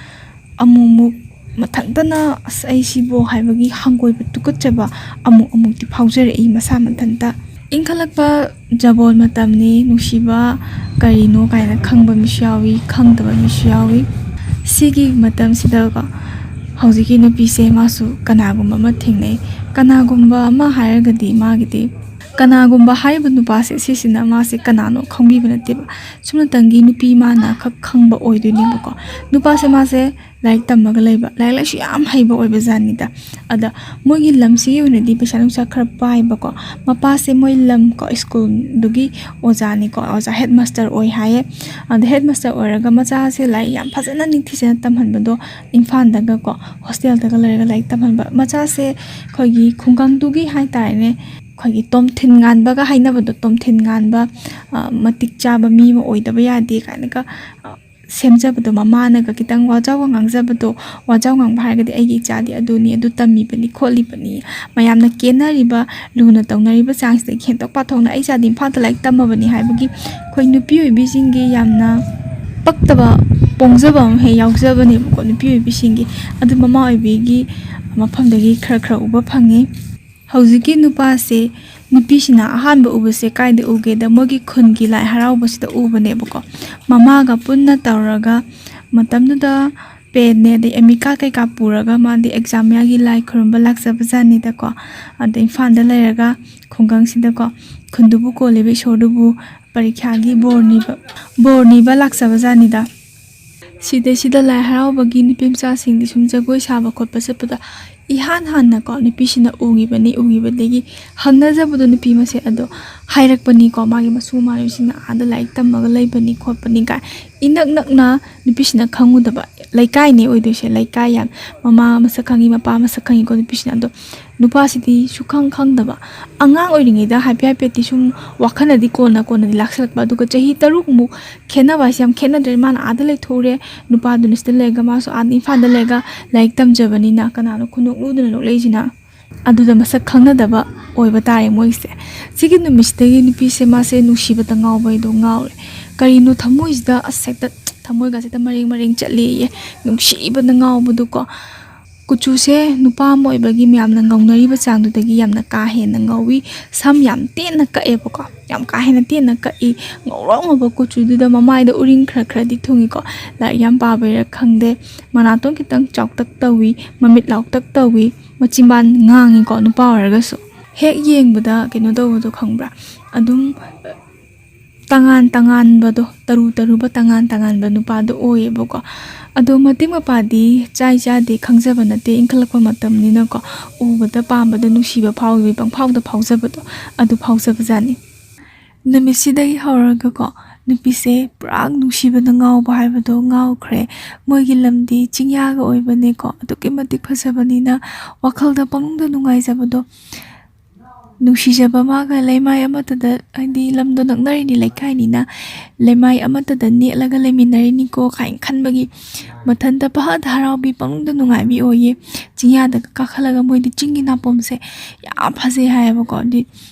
ꯑꯃꯨꯛ ꯑꯃꯨꯛ ꯃꯊꯟꯇꯅ "ꯑꯁ, ꯑꯩ ꯁꯤꯕꯣ" ꯍꯥꯏꯕꯒꯤ ꯍꯪꯒꯣꯏꯕ, ꯇꯨꯀꯠꯆꯕ ꯑꯃꯨꯛ ꯑꯃꯨꯛꯇꯤ ꯐꯥꯎꯖꯔꯛꯏ ꯃꯁꯥ ꯃꯊꯟꯇ꯫ ꯏꯟꯈꯠꯂꯛꯄ ꯖꯕꯣꯟ ꯃꯇꯝꯅꯤ, ꯅꯨꯡꯁꯤꯕ ꯀꯔꯤꯅꯣ ꯀꯥꯏꯅ ꯈꯪꯕ ꯃꯤꯁꯨ ꯌꯥꯎꯏ, ꯈꯪꯗꯕ ꯃꯤꯁꯨ ꯌꯥꯎꯏ꯫ ꯁꯤꯒꯤ ꯃꯇꯝꯁꯤꯗꯀꯣ, ꯍꯧꯖꯤꯛꯀꯤ ꯅꯨꯄꯤꯁꯦ ꯃꯥꯁꯨ ꯀꯅꯥꯒꯨꯝꯕ ꯑꯃ ꯊꯦꯡꯅꯩ꯫ ꯀꯅꯥꯒꯨꯝꯕ ꯑꯃ ꯍꯥꯏꯔꯒꯗꯤ ꯃꯥꯒꯤꯗꯤ, ꯀꯅꯥꯒꯨꯝꯕ ꯍꯥꯏꯔꯤꯕ ꯅꯨꯄꯥꯁꯦ, ꯁꯤꯁꯤꯅ ꯃꯥꯁꯦ ꯀꯅꯥꯅꯣ ꯈꯪꯕꯤꯕ ꯅꯠꯇꯦꯕ꯫ ꯁꯨꯞꯅꯇꯪꯒꯤ ꯅꯨꯄꯤ ꯃꯥꯅ ꯈꯛ ꯈꯪꯕ ꯑꯣꯏꯗꯣꯏꯅꯦꯕꯀꯣ꯫ ꯅꯨꯄꯥꯁꯦ ꯃꯥꯁꯦ ꯂꯥꯏꯔꯤꯛ ꯇꯝꯃꯒ ꯂꯩꯕ, ꯂꯥꯏꯔꯤꯛ ꯂꯥꯏꯁꯨ ꯌꯥꯝ ꯍꯩꯕ ꯑꯣꯏꯕ ꯖꯥꯠꯅꯤꯗ꯫ ꯑꯗ ꯃꯣꯏꯒꯤ ꯂꯝꯁꯤꯒꯤ ꯑꯣꯏꯅꯗꯤ ꯄꯩꯁꯥ ꯅꯨꯡꯁꯥ ꯈꯔ ꯄꯥꯏꯕꯀꯣ꯫ ꯃꯄꯥꯁꯦ ꯃꯣꯏ ꯂꯝ ꯀꯣ, ꯁ꯭ꯀꯨꯜꯗꯨꯒꯤ ꯑꯣꯖꯥꯅꯤꯀꯣ, ꯑꯣꯖꯥ ꯍꯦꯠ ꯃꯥꯁꯇꯔ ꯑꯣꯏ ꯍꯥꯏꯌꯦ꯫ ꯑꯗ ꯍꯦꯠ ꯃꯥꯁꯇꯔ ꯑꯣꯏꯔꯒ ꯃꯆꯥꯁꯦ ꯂꯥꯏꯔꯤꯛ ꯌꯥꯝ ꯐꯖꯅ ꯅꯤꯡꯊꯤꯖꯅ ꯇꯝꯍꯟꯕꯗꯣ, ꯏꯝꯐꯥꯜꯗꯒꯀꯣ ꯍꯣꯁꯇꯦꯜꯗꯒ ꯂꯩꯔꯒ ꯂꯥꯏꯔꯤꯛ ꯇꯝꯍꯟꯕ꯫ ꯃꯆꯥꯁꯦ ꯑꯩꯈꯣꯏꯒꯤ ꯈꯨꯡꯒꯪꯗꯨꯒꯤ ꯍꯥꯏꯇꯥꯔꯦꯅꯦ, ꯑꯩꯈꯣꯏꯒꯤ ꯇꯣꯝꯊꯤꯟ ꯉꯥꯟꯕꯒ ꯍꯥꯏꯅꯕꯗꯣ, ꯇꯣꯝꯊꯤꯟ ꯉꯥꯟꯕ, ꯑ, ꯃꯇꯤꯛ ꯆꯥꯕ ꯃꯤ ꯑꯃ ꯑꯣꯏꯗꯕ ꯌꯥꯗꯦ ꯀꯥꯏꯅꯒ, ꯑ, ꯁꯦꯝꯖꯕꯗꯣ, ꯃꯃꯥꯅꯒ ꯈꯤꯇꯪ ꯋꯥꯖꯥꯎꯒ ꯉꯥꯡꯖꯕꯗꯣ, ꯋꯥꯖꯥꯎ ꯉꯥꯡꯕ ꯍꯥꯏꯔꯒꯗꯤ "ꯑꯩꯒꯤ ꯏꯆꯥꯗꯤ ꯑꯗꯨꯅꯤ, ꯑꯗꯨ ꯇꯝꯃꯤꯕꯅꯤ, ꯈꯣꯠꯂꯤꯕꯅꯤ", ꯃꯌꯥꯝꯅ ꯀꯦꯟꯅꯔꯤꯕ, ꯂꯨꯅ ꯇꯧꯅꯔꯤꯕ ꯆꯥꯡꯁꯤꯗꯒꯤ ꯍꯦꯟꯗꯣꯛ ꯄꯥꯊꯣꯛꯅ "ꯑꯩ ꯏꯆꯥꯗꯤ ꯏꯝꯐꯥꯜꯗ ꯂꯥꯏꯔꯤꯛ ꯇꯝꯃꯕꯅꯤ" ꯍꯥꯏꯕꯒꯤ ꯑꯩꯈꯣꯏ ꯅꯨꯄꯤ ꯑꯣꯏꯕꯤꯁꯤꯡꯒꯤ ꯌꯥꯝꯅ ꯄꯛꯇꯕ, ꯄꯣꯡꯖꯕ ꯑꯃ ꯍꯦꯛ ꯌꯥꯎꯖꯕꯅꯦꯕꯀꯣ, ꯅꯨꯄꯤ ꯑꯣꯏꯕꯤꯁꯤꯡꯒꯤ꯫ ꯑꯗꯨ ꯃꯃꯥ ꯑꯣꯏꯕꯤꯒꯤ ꯃꯐꯝꯗꯒꯤ ꯈꯔ ꯈꯔ ꯎꯕ ꯐꯪꯉꯤ꯫ ꯍꯧꯖꯤꯛꯀꯤ ꯅꯨꯄꯥꯁꯦ, ꯅꯨꯄꯤꯁꯤꯅ ꯑꯍꯥꯟꯕ ꯎꯕꯁꯦ ꯀꯥꯏꯗ ꯎꯒꯦꯗ, ꯃꯣꯏꯒꯤ ꯈꯨꯟꯒꯤ ꯂꯥꯏ ꯍꯔꯥꯎꯕꯁꯤꯗ ꯎꯕꯅꯦꯕꯀꯣ꯫ ꯃꯃꯥꯒ ꯄꯨꯟꯅ ꯇꯧꯔꯒ, ꯃꯇꯝꯗꯨꯗ ꯄꯦꯟꯅꯦ, ꯑꯗꯩ ꯑꯦꯃꯤꯀꯥ ꯀꯩꯀꯥ ꯄꯨꯔꯒ ꯃꯥꯗꯤ ꯑꯦꯛꯖꯥꯝ ꯃꯌꯥꯒꯤ ꯂꯥꯏ ꯈꯨꯔꯨꯝꯕ ꯂꯥꯛꯆꯕꯖꯥꯠꯅꯤꯗꯀꯣ꯫ ꯑꯗ ꯏꯝꯐꯥꯜꯗ ꯂꯩꯔꯒ ꯈꯨꯡꯒꯪꯁꯤꯗꯀꯣ, ꯈꯨꯟꯗꯨꯕꯨ ꯀꯣꯜꯂꯤꯕ ꯏꯁꯣꯔꯗꯨꯕꯨ ꯄꯔꯤꯈ꯭ꯌꯥꯒꯤ ꯕꯣꯔ ꯅꯤꯕ, ꯕꯣꯔ ꯅꯤꯕ ꯂꯥꯛꯆꯕꯖꯥꯠꯅꯤꯗ꯫ ꯁꯤꯗꯩꯁꯤꯗ ꯂꯥꯏ ꯍꯔꯥꯎꯕꯒꯤ ꯅꯨꯄꯤ ꯃꯆꯥꯁꯤꯡꯗꯤ ꯁꯨꯝ ꯖꯒꯣꯏ ꯁꯥꯕ ꯈꯣꯠꯄ ꯆꯠꯄꯗ ꯏꯍꯥꯟ ꯍꯥꯟꯅꯀꯣ ꯅꯨꯄꯤꯁꯤꯅ ꯎꯈꯤꯕꯅꯤ꯫ ꯎꯈꯤꯕꯗꯒꯤ ꯍꯪꯅꯖꯕꯗꯣ ꯅꯨꯄꯤ ꯃꯁꯦ ꯑꯗꯣ ꯍꯥꯏꯔꯛꯄꯅꯤꯀꯣ, ꯃꯥꯒꯤ ꯃꯁꯨ ꯃꯃꯥꯟꯅꯕꯤꯁꯤꯡꯅ ꯑꯥꯗ ꯂꯥꯏꯔꯤꯛ ꯇꯝꯃꯒ ꯂꯩꯕꯅꯤ ꯈꯣꯠꯄꯅꯤ ꯀꯥꯏ꯫ ꯏꯅꯛ ꯅꯛꯅ ꯅꯨꯄꯤꯁꯤꯅ ꯈꯪꯉꯨꯗꯕ, ꯂꯩꯀꯥꯏꯅꯦ ꯑꯣꯏꯗꯣꯏꯁꯦ, ꯂꯩꯀꯥꯏ ꯌꯥꯝ, ꯃꯃꯥ ꯃꯁꯛ ꯈꯪꯉꯤ, ꯃꯄꯥ ꯃꯁꯛ ꯈꯪꯉꯤꯀꯣ ꯅꯨꯄꯤꯁꯤꯅ꯫ ꯑꯗꯣ ꯅꯨꯄꯥꯁꯤꯗꯤ ꯁꯨꯈꯪ ꯈꯪꯗꯕ, ꯑꯉꯥꯡ ꯑꯣꯏꯔꯤꯉꯩꯗ ꯍꯥꯏꯐꯦꯠ ꯍꯥꯏꯐꯦꯠꯇꯤ ꯁꯨꯝ ꯋꯥꯈꯜꯅꯗꯤ ꯀꯣꯟꯅ ꯀꯣꯟꯅꯗꯤ ꯂꯥꯛꯁꯜꯂꯛꯄ, ꯑꯗꯨꯒ ꯆꯍꯤ ꯇꯔꯨꯛꯃꯨꯛ ꯈꯦꯠꯅꯕ ꯍꯥꯏꯁꯦ ꯌꯥꯝ ꯈꯦꯠꯅꯗ꯭ꯔꯦ꯫ ꯃꯥꯅ ꯑꯥꯗ ꯂꯩꯊꯣꯛꯎꯔꯦ, ꯅꯨꯄꯥꯗꯨꯅ ꯁꯤꯗ ꯂꯩꯔꯒ, ꯃꯥꯁꯨ ꯑꯥꯗ ꯏꯝꯐꯥꯜꯗ ꯂꯩꯔꯒ ꯂꯥꯏꯔꯤꯛ ꯇꯝꯖꯕꯅꯤꯅ꯫ ꯀꯅꯥꯅꯣ ꯈꯨꯅꯣꯛ ꯅꯣꯛꯂꯛꯏꯁꯤꯅ? ꯑꯗꯨꯗ ꯃꯁꯛ ꯈꯪꯅꯗꯕ ꯑꯣꯏꯕ ꯇꯥꯔꯦ ꯃꯣꯏꯁꯦ꯫ ꯁꯤꯒꯤ ꯅꯨꯃꯤꯠꯁꯤꯗꯒꯤ ꯅꯨꯄꯤꯁꯦ ꯃꯥꯁꯦ ꯅꯨꯡꯁꯤꯕꯗ ꯉꯥꯎꯕ ꯍꯥꯏꯗꯣ ꯉꯥꯎꯔꯦ꯫ ꯀꯔꯤꯅꯣ ꯊꯃꯣꯏꯁꯤꯗ ꯑꯁ ꯍꯦꯛꯇ ꯊꯃꯣꯏꯒꯁꯦ ꯍꯦꯛꯇ ꯃꯔꯦꯡ ꯃꯔꯦꯡ ꯆꯠꯂꯦꯌꯦ꯫ ꯅꯨꯡꯁꯤꯕꯗ ꯉꯥꯎꯕꯗꯣꯀꯣ꯫ ꯀꯨꯆꯨꯁꯦ ꯅꯨꯄꯥ ꯑꯃ ꯑꯣꯏꯕꯒꯤ ꯃꯌꯥꯝꯅ ꯉꯧꯅꯔꯤꯕ ꯆꯥꯡꯗꯨꯗꯒꯤ ꯌꯥꯝꯅ ꯀꯥ ꯍꯦꯟꯅ ꯉꯧꯋꯤ꯫ ꯁꯝ ꯌꯥꯝ ꯇꯦꯟꯅ ꯀꯛꯑꯦꯕꯀꯣ, ꯌꯥꯝ ꯀꯥ ꯍꯦꯟꯅ ꯇꯦꯟꯅ ꯀꯛꯏ꯫ ꯉꯧꯔꯣꯛ ꯉꯧꯕ ꯀꯨꯆꯨꯗꯨꯗ ꯃꯃꯥꯏꯗ ꯎꯔꯤꯡ ꯈꯔ ꯈꯔꯗꯤ ꯊꯨꯡꯉꯤꯀꯣ, ꯂꯥꯏꯔꯤꯛ ꯌꯥꯝ ꯄꯥꯕꯩꯔꯥ ꯈꯪꯗꯦ꯫ ꯃꯅꯥꯇꯣꯟ ꯈꯤꯇꯪ ꯆꯥꯎꯇꯛ ꯇꯧꯏ, ꯃꯃꯤꯠ ꯂꯥꯎꯇꯛ ꯇꯧꯏ, ꯃꯆꯤꯟꯕꯥꯟ ꯉꯥꯡꯉꯤꯀꯣ ꯅꯨꯄꯥ ꯑꯣꯏꯔꯒꯁꯨ꯫ ꯍꯦꯛ ꯌꯦꯡꯕꯗ ꯀꯩꯅꯣ ꯇꯧꯕꯗꯣ ꯈꯪꯕ꯭ꯔꯥ? ꯑꯗꯨꯝ ꯇꯉꯥꯟ ꯇꯉꯥꯟꯕꯗꯣ, ꯇꯔꯨ ꯇꯔꯨꯕ ꯇꯉꯥꯟ ꯇꯉꯥꯟꯕ ꯅꯨꯄꯥꯗꯣ ꯑꯣꯏꯌꯦꯕꯀꯣ꯫ ꯑꯗꯣ ꯃꯇꯤꯛ ꯃꯄꯥꯗꯤ ꯆꯥꯏ ꯆꯥꯗꯦ ꯈꯪꯖꯕ ꯅꯠꯇꯦ, ꯏꯟꯈꯠꯂꯛꯄ ꯃꯇꯝꯅꯤꯅꯀꯣ, ꯎꯕꯗ ꯄꯥꯝꯕꯗ ꯅꯨꯡꯁꯤꯕ ꯐꯥꯎꯏ, ꯄꯪꯐꯥꯎꯗ ꯐꯥꯎꯖꯕꯗꯣ ꯑꯗꯨ ꯐꯥꯎꯖꯕꯖꯥꯠꯅꯤ꯫ ꯅꯨꯃꯤꯠꯁꯤꯗꯒꯤ ꯍꯧꯔꯒꯀꯣ, ꯅꯨꯄꯤꯁꯦ ꯄꯨꯔꯥ ꯅꯨꯡꯁꯤꯕꯅ ꯉꯥꯎꯕ ꯍꯥꯏꯕꯗꯣ ꯉꯥꯎꯈ꯭ꯔꯦ꯫ ꯃꯣꯏꯒꯤ ꯂꯝꯗꯤ ꯆꯤꯡꯌꯥꯒ ꯑꯣꯏꯕꯅꯦꯀꯣ, ꯑꯗꯨꯛꯀꯤ ꯃꯇꯤꯛ ꯐꯖꯕꯅꯤꯅ ꯋꯥꯈꯜꯗ ꯄꯪꯅꯨꯡꯗ ꯅꯨꯡꯉꯥꯏꯖꯕꯗꯣ, ꯅꯨꯡꯁꯤꯖꯕ ꯃꯥꯒ ꯂꯩꯃꯥꯏ ꯑꯃꯠꯇꯗ, ꯍꯥꯏꯗꯤ ꯂꯝꯗꯣ ꯅꯛꯅꯔꯤꯅꯤ, ꯂꯩꯀꯥꯏꯅꯤꯅ ꯂꯩꯃꯥꯏ ꯑꯃꯠꯇꯗ ꯅꯦꯠꯂꯒ ꯂꯩꯃꯤꯟꯅꯔꯤꯅꯤꯀꯣ ꯀꯥꯏꯅ ꯈꯟꯕꯒꯤ ꯃꯊꯟꯇ ꯄꯪꯍꯥꯗ ꯍꯔꯥꯎꯕꯤ, ꯄꯪꯅꯨꯡꯗ ꯅꯨꯡꯉꯥꯏꯕꯤ ꯑꯣꯏꯌꯦ꯫ ꯆꯤꯡꯌꯥꯗꯒ ꯀꯥꯈꯠꯂꯒ, ꯃꯣꯏꯗꯤ ꯆꯤꯡꯒꯤ ꯅꯥꯄꯣꯝꯁꯦ ꯌꯥꯝ ꯐꯖꯩ ꯍꯥꯏꯌꯦꯕꯀꯣ, ꯑꯗꯨꯗꯤ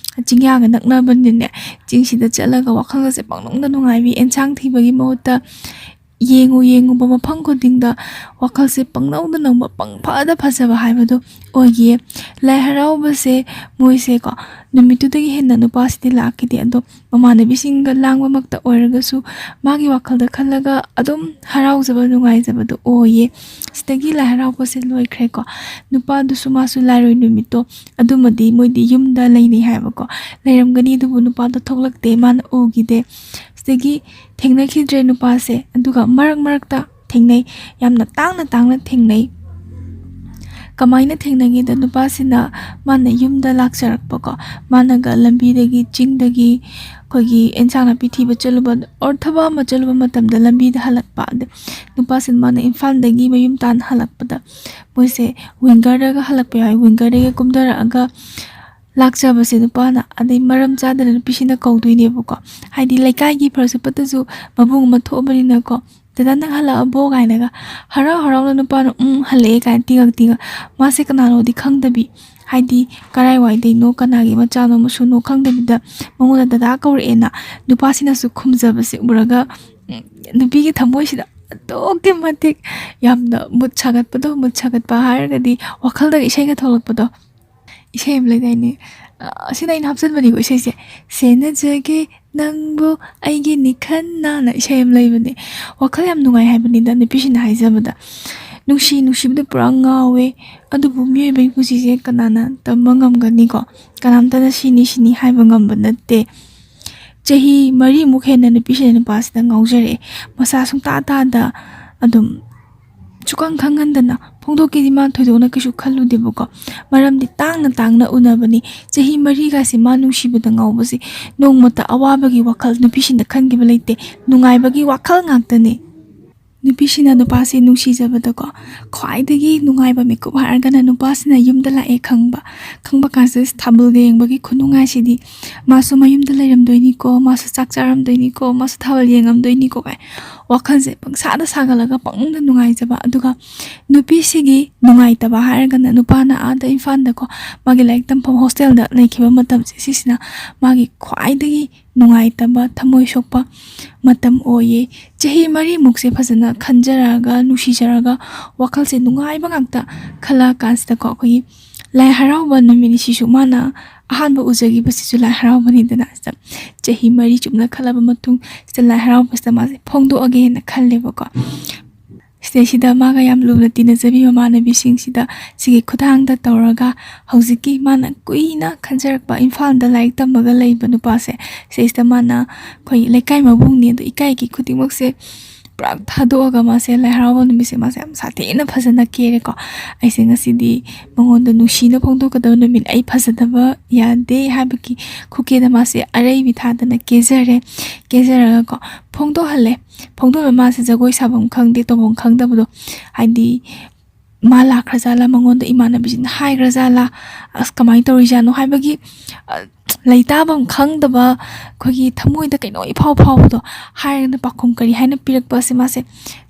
ꯆꯤꯡꯌꯥꯒ ꯅꯛꯅꯕꯅꯤꯅꯅꯦ, ꯆꯤꯡꯁꯤꯗ ꯆꯠꯂꯒ ꯋꯥꯈꯜꯒꯁꯦ ꯄꯪꯅꯨꯡꯗ ꯅꯨꯡꯉꯥꯏꯕꯤ, ꯑꯦꯟꯁꯥꯡ ꯊꯤꯕꯒꯤ ꯃꯍꯨꯠꯇ ꯌꯦꯡꯉꯨ ꯌꯦꯡꯉꯨꯕ ꯃꯐꯝ ꯈꯨꯗꯤꯡꯗ ꯋꯥꯈꯜꯁꯦ ꯄꯪꯅꯧꯗ ꯅꯧꯕ, ꯄꯪꯐꯗ ꯐꯖꯕ ꯍꯥꯏꯕꯗꯣ ꯑꯣꯏꯈꯤꯌꯦ꯫ ꯂꯥꯏ ꯍꯔꯥꯎꯕꯁꯦ ꯃꯣꯏꯁꯦꯀꯣ, ꯅꯨꯃꯤꯠꯇꯨꯗꯒꯤ ꯍꯦꯟꯅ ꯅꯨꯄꯥꯁꯤꯗꯤ ꯂꯥꯛꯈꯤꯗꯦ꯫ ꯑꯗꯣ ꯃꯃꯥꯟꯅꯕꯤꯁꯤꯡꯒ ꯂꯥꯡꯕꯃꯛꯇ ꯑꯣꯏꯔꯒꯁꯨ, ꯃꯥꯒꯤ ꯋꯥꯈꯜꯗ ꯈꯜꯂꯒ ꯑꯗꯨꯝ ꯍꯔꯥꯎꯖꯕ, ꯅꯨꯡꯉꯥꯏꯖꯕꯗꯣ ꯑꯣꯏꯌꯦ꯫ ꯁꯤꯗꯒꯤ ꯂꯥꯏ ꯍꯔꯥꯎꯕꯁꯦ ꯂꯣꯏꯈ꯭ꯔꯦꯀꯣ꯫ ꯅꯨꯄꯥꯗꯨꯁꯨ, ꯃꯥꯁꯨ ꯂꯥꯏꯔꯣꯏ ꯅꯨꯃꯤꯠꯇꯣ ꯑꯗꯨꯃꯗꯤ ꯃꯣꯏꯗꯤ ꯌꯨꯝꯗ ꯂꯩꯅꯩ ꯍꯥꯏꯕꯀꯣ, ꯂꯩꯔꯝꯒꯅꯤ, ꯑꯗꯨꯕꯨ ꯅꯨꯄꯥꯗꯣ ꯊꯣꯛꯂꯛꯇꯦ, ꯃꯥꯅ ꯎꯈꯤꯗꯦ꯫ ꯁꯤꯗꯒꯤ ꯊꯦꯡꯅꯈꯤꯗ꯭ꯔꯦ ꯅꯨꯄꯥꯁꯦ꯫ ꯑꯗꯨꯒ ꯃꯔꯛ ꯃꯔꯛꯇ ꯊꯦꯡꯅꯩ, ꯌꯥꯝꯅ ꯇꯥꯡꯅ ꯇꯥꯡꯅ ꯊꯦꯡꯅꯩ꯫ ꯀꯃꯥꯏꯅ ꯊꯦꯡꯅꯒꯦꯗ, ꯅꯨꯄꯥꯁꯤꯅ ꯃꯥꯅ ꯌꯨꯝꯗ ꯂꯥꯛꯆꯔꯛꯄꯀꯣ, ꯃꯥꯅꯒ ꯂꯝꯕꯤꯗꯒꯤ, ꯆꯤꯡꯗꯒꯤ ꯑꯩꯈꯣꯏꯒꯤ ꯑꯦꯟꯁꯥꯡ ꯅꯥꯄꯤ ꯊꯤꯕ ꯆꯠꯂꯨꯕ, or ꯊꯕꯛ ꯑꯃ ꯆꯠꯂꯨꯕ ꯃꯇꯝꯗ ꯂꯝꯕꯤꯗ ꯍꯜꯂꯛꯄ, ꯑꯗ ꯅꯨꯄꯥꯁꯤꯅ, ꯃꯥꯅ ꯏꯝꯐꯥꯜꯗꯒꯤ ꯃꯌꯨꯝ ꯇꯥꯟꯅ ꯍꯜꯂꯛꯄꯗ, ꯃꯣꯏꯁꯦ ꯋꯤꯡꯒꯔꯗꯒ ꯍꯜꯂꯛꯄ ꯌꯥꯎꯏ, ꯋꯤꯡꯒꯔꯗꯒꯤ ꯀꯨꯝꯊꯔꯛꯑꯒ ꯂꯥꯛꯆꯕꯁꯦ ꯅꯨꯄꯥꯅ, ꯑꯗꯩ ꯃꯔꯝ ꯆꯥꯗꯅ ꯅꯨꯄꯤꯁꯤꯅ ꯀꯧꯗꯣꯏꯅꯦꯕꯀꯣ꯫ ꯍꯥꯏꯗꯤ ꯂꯩꯀꯥꯏꯒꯤ ꯐꯔꯁꯨ ꯐꯠꯇꯁꯨ ꯃꯕꯨꯡ ꯑꯃ ꯊꯣꯛꯑꯕꯅꯤꯅꯀꯣ, "ꯗꯗꯥ, ꯅꯪ ꯍꯜꯂꯛꯑꯕꯣ?" ꯀꯥꯏꯅꯒ ꯍꯔꯥꯎ ꯍꯔꯥꯎꯅ ꯅꯨꯄꯥꯅ "ꯎꯝ, ꯍꯜꯂꯛꯑꯦ" ꯀꯥꯏꯅ ꯇꯤꯡꯉꯛ ꯇꯤꯡꯉꯛ, ꯃꯥꯁꯦ ꯀꯅꯥꯅꯣꯗꯤ ꯈꯪꯗꯕꯤ, ꯍꯥꯏꯗꯤ ꯀꯔꯥꯏꯋꯥꯏꯗꯩꯅꯣ, ꯀꯅꯥꯒꯤ ꯃꯆꯥꯅꯣ ꯃꯁꯨꯅꯣ ꯈꯪꯗꯕꯤꯗ ꯃꯉꯣꯟꯗ "ꯗꯗꯥ" ꯀꯧꯔꯛꯑꯦꯅ ꯅꯨꯄꯥꯁꯤꯅꯁꯨ ꯈꯨꯝꯖꯕꯁꯦ ꯎꯔꯒ, ꯎꯝ, ꯅꯨꯄꯤꯒꯤ ꯊꯃꯣꯏꯁꯤꯗ ꯑꯗꯨꯛꯀꯤ ꯃꯇꯤꯛ ꯌꯥꯝꯅ ꯃꯨꯠ ꯁꯥꯒꯠꯄꯗꯣ, ꯃꯨꯠ ꯁꯥꯒꯠꯄ ꯍꯥꯏꯔꯒꯗꯤ ꯋꯥꯈꯜꯗꯒꯤ ꯏꯁꯩꯒ ꯊꯣꯛꯂꯛꯄꯗꯣ꯫ ꯏꯁꯩ ꯑꯃ ꯂꯩꯗꯥꯏꯅꯦ? ꯑ, ꯑꯁꯤꯗ ꯑꯩꯅ ꯍꯥꯞꯆꯤꯟꯕꯅꯤꯀꯣ ꯏꯁꯩꯁꯦ꯫ "ꯁꯦꯟꯅꯖꯒꯦ ꯅꯪꯕꯨ ꯑꯩꯒꯤ ꯅꯤꯈꯟꯅ" ꯍꯥꯏꯅ ꯏꯁꯩ ꯑꯃ ꯂꯩꯕꯅꯦ꯫ ꯋꯥꯈꯜ ꯌꯥꯝ ꯅꯨꯡꯉꯥꯏ ꯍꯥꯏꯕꯅꯤꯗ ꯅꯨꯄꯤꯁꯤꯡꯅ ꯍꯥꯏꯖꯕꯗ꯫ ꯅꯨꯡꯁꯤ ꯅꯨꯡꯁꯤꯕꯗ ꯄꯨꯔꯥ ꯉꯥꯎꯋꯦ꯫ ꯑꯗꯨꯕꯨ ꯃꯤꯑꯣꯏꯕꯒꯤ ꯄꯨꯟꯁꯤꯁꯦ ꯀꯅꯥꯅ ꯇꯝꯕ ꯉꯝꯒꯅꯤꯀꯣ? ꯀꯅꯥꯝꯇꯅ ꯁꯤꯅꯤ ꯁꯤꯅꯤ ꯍꯥꯏꯕ ꯉꯝꯕ ꯅꯠꯇꯦ꯫ ꯆꯍꯤ ꯃꯔꯤꯃꯨꯛ ꯍꯦꯟꯅ ꯅꯨꯄꯤꯁꯤꯅ ꯅꯨꯄꯥꯁꯤꯗ ꯉꯥꯎꯖꯔꯛꯑꯦ꯫ ꯃꯁꯥ ꯁꯨꯡꯇꯥ ꯇꯥꯗ ꯑꯗꯨꯝ ꯁꯨꯈꯪ ꯈꯪꯍꯟꯗꯅ ꯐꯣꯡꯗꯣꯛꯀꯦꯗꯤ ꯃꯥ ꯊꯣꯏꯗꯣꯛꯅ ꯀꯩꯁꯨ ꯈꯜꯂꯨꯗꯦꯕꯀꯣ꯫ ꯃꯔꯝꯗꯤ ꯇꯥꯡꯅ ꯇꯥꯡꯅ ꯎꯅꯕꯅꯤ꯫ ꯆꯍꯤ ꯃꯔꯤꯒꯁꯤ ꯃꯥ ꯅꯨꯡꯁꯤꯕꯗ ꯉꯥꯎꯕꯁꯤ ꯅꯣꯡꯃꯇ ꯑꯋꯥꯕꯒꯤ ꯋꯥꯈꯜ ꯅꯨꯄꯤꯁꯤꯡꯅ ꯈꯟꯈꯤꯕ ꯂꯩꯇꯦ꯫ ꯅꯨꯡꯉꯥꯏꯕꯒꯤ ꯋꯥꯈꯜ ꯉꯥꯛꯇꯅꯤ꯫ ꯅꯨꯄꯤꯁꯤꯅ ꯅꯨꯄꯥꯁꯤ ꯅꯨꯡꯁꯤꯖꯕꯗꯀꯣ, ꯈ꯭ꯋꯥꯏꯗꯒꯤ ꯅꯨꯡꯉꯥꯏꯕ ꯃꯤꯀꯨꯞ ꯍꯥꯏꯔꯒꯅ ꯅꯨꯄꯥꯁꯤꯅ ꯌꯨꯝꯗ ꯂꯥꯛꯑꯦ ꯈꯪꯕ꯫ ꯈꯪꯕ ꯀꯥꯟꯁꯤꯗ ꯊꯥꯕꯜꯒ ꯌꯦꯡꯕꯒꯤ ꯈꯨꯅꯨꯡꯉꯥꯏꯁꯤꯗꯤ, ꯃꯥꯁꯨ ꯃꯌꯨꯝꯗ ꯂꯩꯔꯝꯗꯣꯏꯅꯤꯀꯣ, ꯃꯥꯁꯨ ꯆꯥꯛ ꯆꯥꯔꯝꯗꯣꯏꯅꯤꯀꯣ, ꯃꯥꯁꯨ ꯊꯥꯕꯜ ꯌꯦꯡꯉꯝꯗꯣꯏꯅꯤꯀꯣ ꯀꯥꯏ ꯋꯥꯈꯜꯁꯦ ꯄꯪꯁꯥꯗ ꯁꯥꯒꯠꯂꯒ ꯄꯪꯅꯨꯡꯗ ꯅꯨꯡꯉꯥꯏꯖꯕ꯫ ꯑꯗꯨꯒ ꯅꯨꯄꯤꯁꯤꯒꯤ ꯅꯨꯡꯉꯥꯏꯇꯕ ꯍꯥꯏꯔꯒꯅ, ꯅꯨꯄꯥꯅ ꯑꯥꯗ ꯏꯝꯐꯥꯜꯗꯀꯣ, ꯃꯥꯒꯤ ꯂꯥꯏꯔꯤꯛ ꯇꯝꯐꯝ ꯍꯣꯁꯇꯦꯜꯗ ꯂꯩꯈꯤꯕ ꯃꯇꯝꯁꯦ, ꯁꯤꯁꯤꯅ ꯃꯥꯒꯤ ꯈ꯭ꯋꯥꯏꯗꯒꯤ ꯅꯨꯡꯉꯥꯏꯇꯕ, ꯊꯃꯣꯏ ꯁꯣꯛꯄ ꯃꯇꯝ ꯑꯣꯏꯌꯦ꯫ ꯆꯍꯤ ꯃꯔꯤꯃꯨꯛꯁꯦ ꯐꯖꯅ ꯈꯟꯖꯔꯒ, ꯅꯨꯡꯁꯤꯖꯔꯒ, ꯋꯥꯈꯜꯁꯦ ꯅꯨꯡꯉꯥꯏꯕ ꯉꯥꯛꯇ ꯈꯜꯂꯛꯑ ꯀꯥꯟꯁꯤꯗꯀꯣ, ꯑꯩꯈꯣꯏꯒꯤ ꯂꯥꯏ ꯍꯔꯥꯎꯕ ꯅꯨꯃꯤꯠꯁꯤꯁꯨ ꯃꯥꯅ ꯑꯍꯥꯟꯕ ꯎꯖꯈꯤꯕꯁꯤꯁꯨ ꯂꯥꯏ ꯍꯔꯥꯎꯕꯅꯤꯗꯅ꯫ ꯁꯤꯗ ꯆꯍꯤ ꯃꯔꯤ ꯆꯨꯞꯅ ꯈꯜꯂꯕ ꯃꯇꯨꯡ, ꯁꯤꯗ ꯂꯥꯏ ꯍꯔꯥꯎꯕꯁꯤꯗ ꯃꯥꯁꯦ ꯐꯣꯡꯗꯣꯛꯑꯒꯦꯅ ꯈꯜꯂꯦꯕꯀꯣ꯫ ꯁꯤꯗꯩꯁꯤꯗ ꯃꯥꯒ ꯌꯥꯝ ꯂꯨꯅ ꯇꯤꯟꯅꯖꯕꯤ ꯃꯃꯥꯟꯅꯕꯤꯁꯤꯡꯁꯤꯗ, ꯁꯤꯒꯤ ꯈꯨꯠꯊꯥꯡꯗ ꯇꯧꯔꯒ, ꯍꯧꯖꯤꯛꯀꯤ ꯃꯥꯅ ꯀꯨꯏꯅ ꯈꯟꯖꯔꯛꯄ ꯏꯝꯐꯥꯜꯗ ꯂꯥꯏꯔꯤꯛ ꯇꯝꯕꯒ ꯂꯩꯕ ꯅꯨꯄꯥꯁꯦ, ꯁꯤꯗꯩꯁꯤꯗ ꯃꯥꯅ ꯑꯩꯈꯣꯏ ꯂꯩꯀꯥꯏ ꯃꯕꯨꯡꯅꯤ, ꯑꯗꯣ ꯏꯀꯥꯏꯒꯤ ꯈꯨꯗꯤꯡꯃꯛꯁꯦ ꯄꯨꯔꯥ ꯊꯥꯗꯣꯛꯑꯒ, ꯃꯥꯁꯦ ꯂꯥꯏ ꯍꯔꯥꯎꯕ ꯅꯨꯃꯤꯠꯁꯦ ꯃꯥꯁꯦ ꯌꯥꯝ ꯁꯥꯊꯤꯅ ꯐꯖꯅ ꯀꯦꯔꯦꯀꯣ꯫ "ꯑꯩꯁꯦ ꯉꯁꯤꯗꯤ ꯃꯉꯣꯟꯗ ꯅꯨꯡꯁꯤꯅ ꯐꯣꯡꯗꯣꯛꯀꯗꯕ ꯅꯨꯃꯤꯠ, ꯑꯩ ꯐꯖꯗꯕ ꯌꯥꯗꯦ" ꯍꯥꯏꯕꯒꯤ ꯈꯨꯀꯦꯗ ꯃꯥꯁꯦ ꯑꯔꯩꯕꯤ ꯊꯥꯗꯅ ꯀꯦꯖꯔꯦ꯫ ꯀꯦꯖꯔꯒꯀꯣ, ꯐꯣꯡꯗꯣꯛꯍꯜꯂꯦ꯫ ꯐꯣꯡꯗꯣꯛꯂ ꯃꯥꯁꯦ ꯖꯒꯣꯏ ꯁꯥꯐꯝ ꯈꯪꯗꯦ, ꯇꯧꯐꯝ ꯈꯪꯗꯕꯗꯣ, ꯍꯥꯏꯗꯤ ꯃꯥ ꯂꯥꯛꯈ꯭ꯔꯖꯥꯠꯂꯥ, ꯃꯉꯣꯟꯗ ꯏꯃꯥꯟꯅꯕꯤꯁꯤꯅ ꯍꯥꯏꯈ꯭ꯔꯖꯥꯠꯂꯥ, ꯑꯁ, ꯀꯃꯥꯏꯅ ꯇꯧꯔꯤꯖꯥꯠꯅꯣ ꯍꯥꯏꯕꯒꯤ, ꯑ, ꯂꯩꯇꯥꯐꯝ ꯈꯪꯗꯕ, ꯑꯩꯈꯣꯏꯒꯤ ꯊꯃꯣꯏꯗ ꯀꯩꯅꯣ ꯏꯐꯥꯎ ꯐꯥꯎꯕꯗꯣ, ꯍꯥꯏꯔꯒꯅ ꯄꯥꯎꯈꯨꯝ ꯀꯔꯤ ꯍꯥꯏꯅ ꯄꯤꯔꯛꯄꯁꯦ ꯃꯥꯁꯦ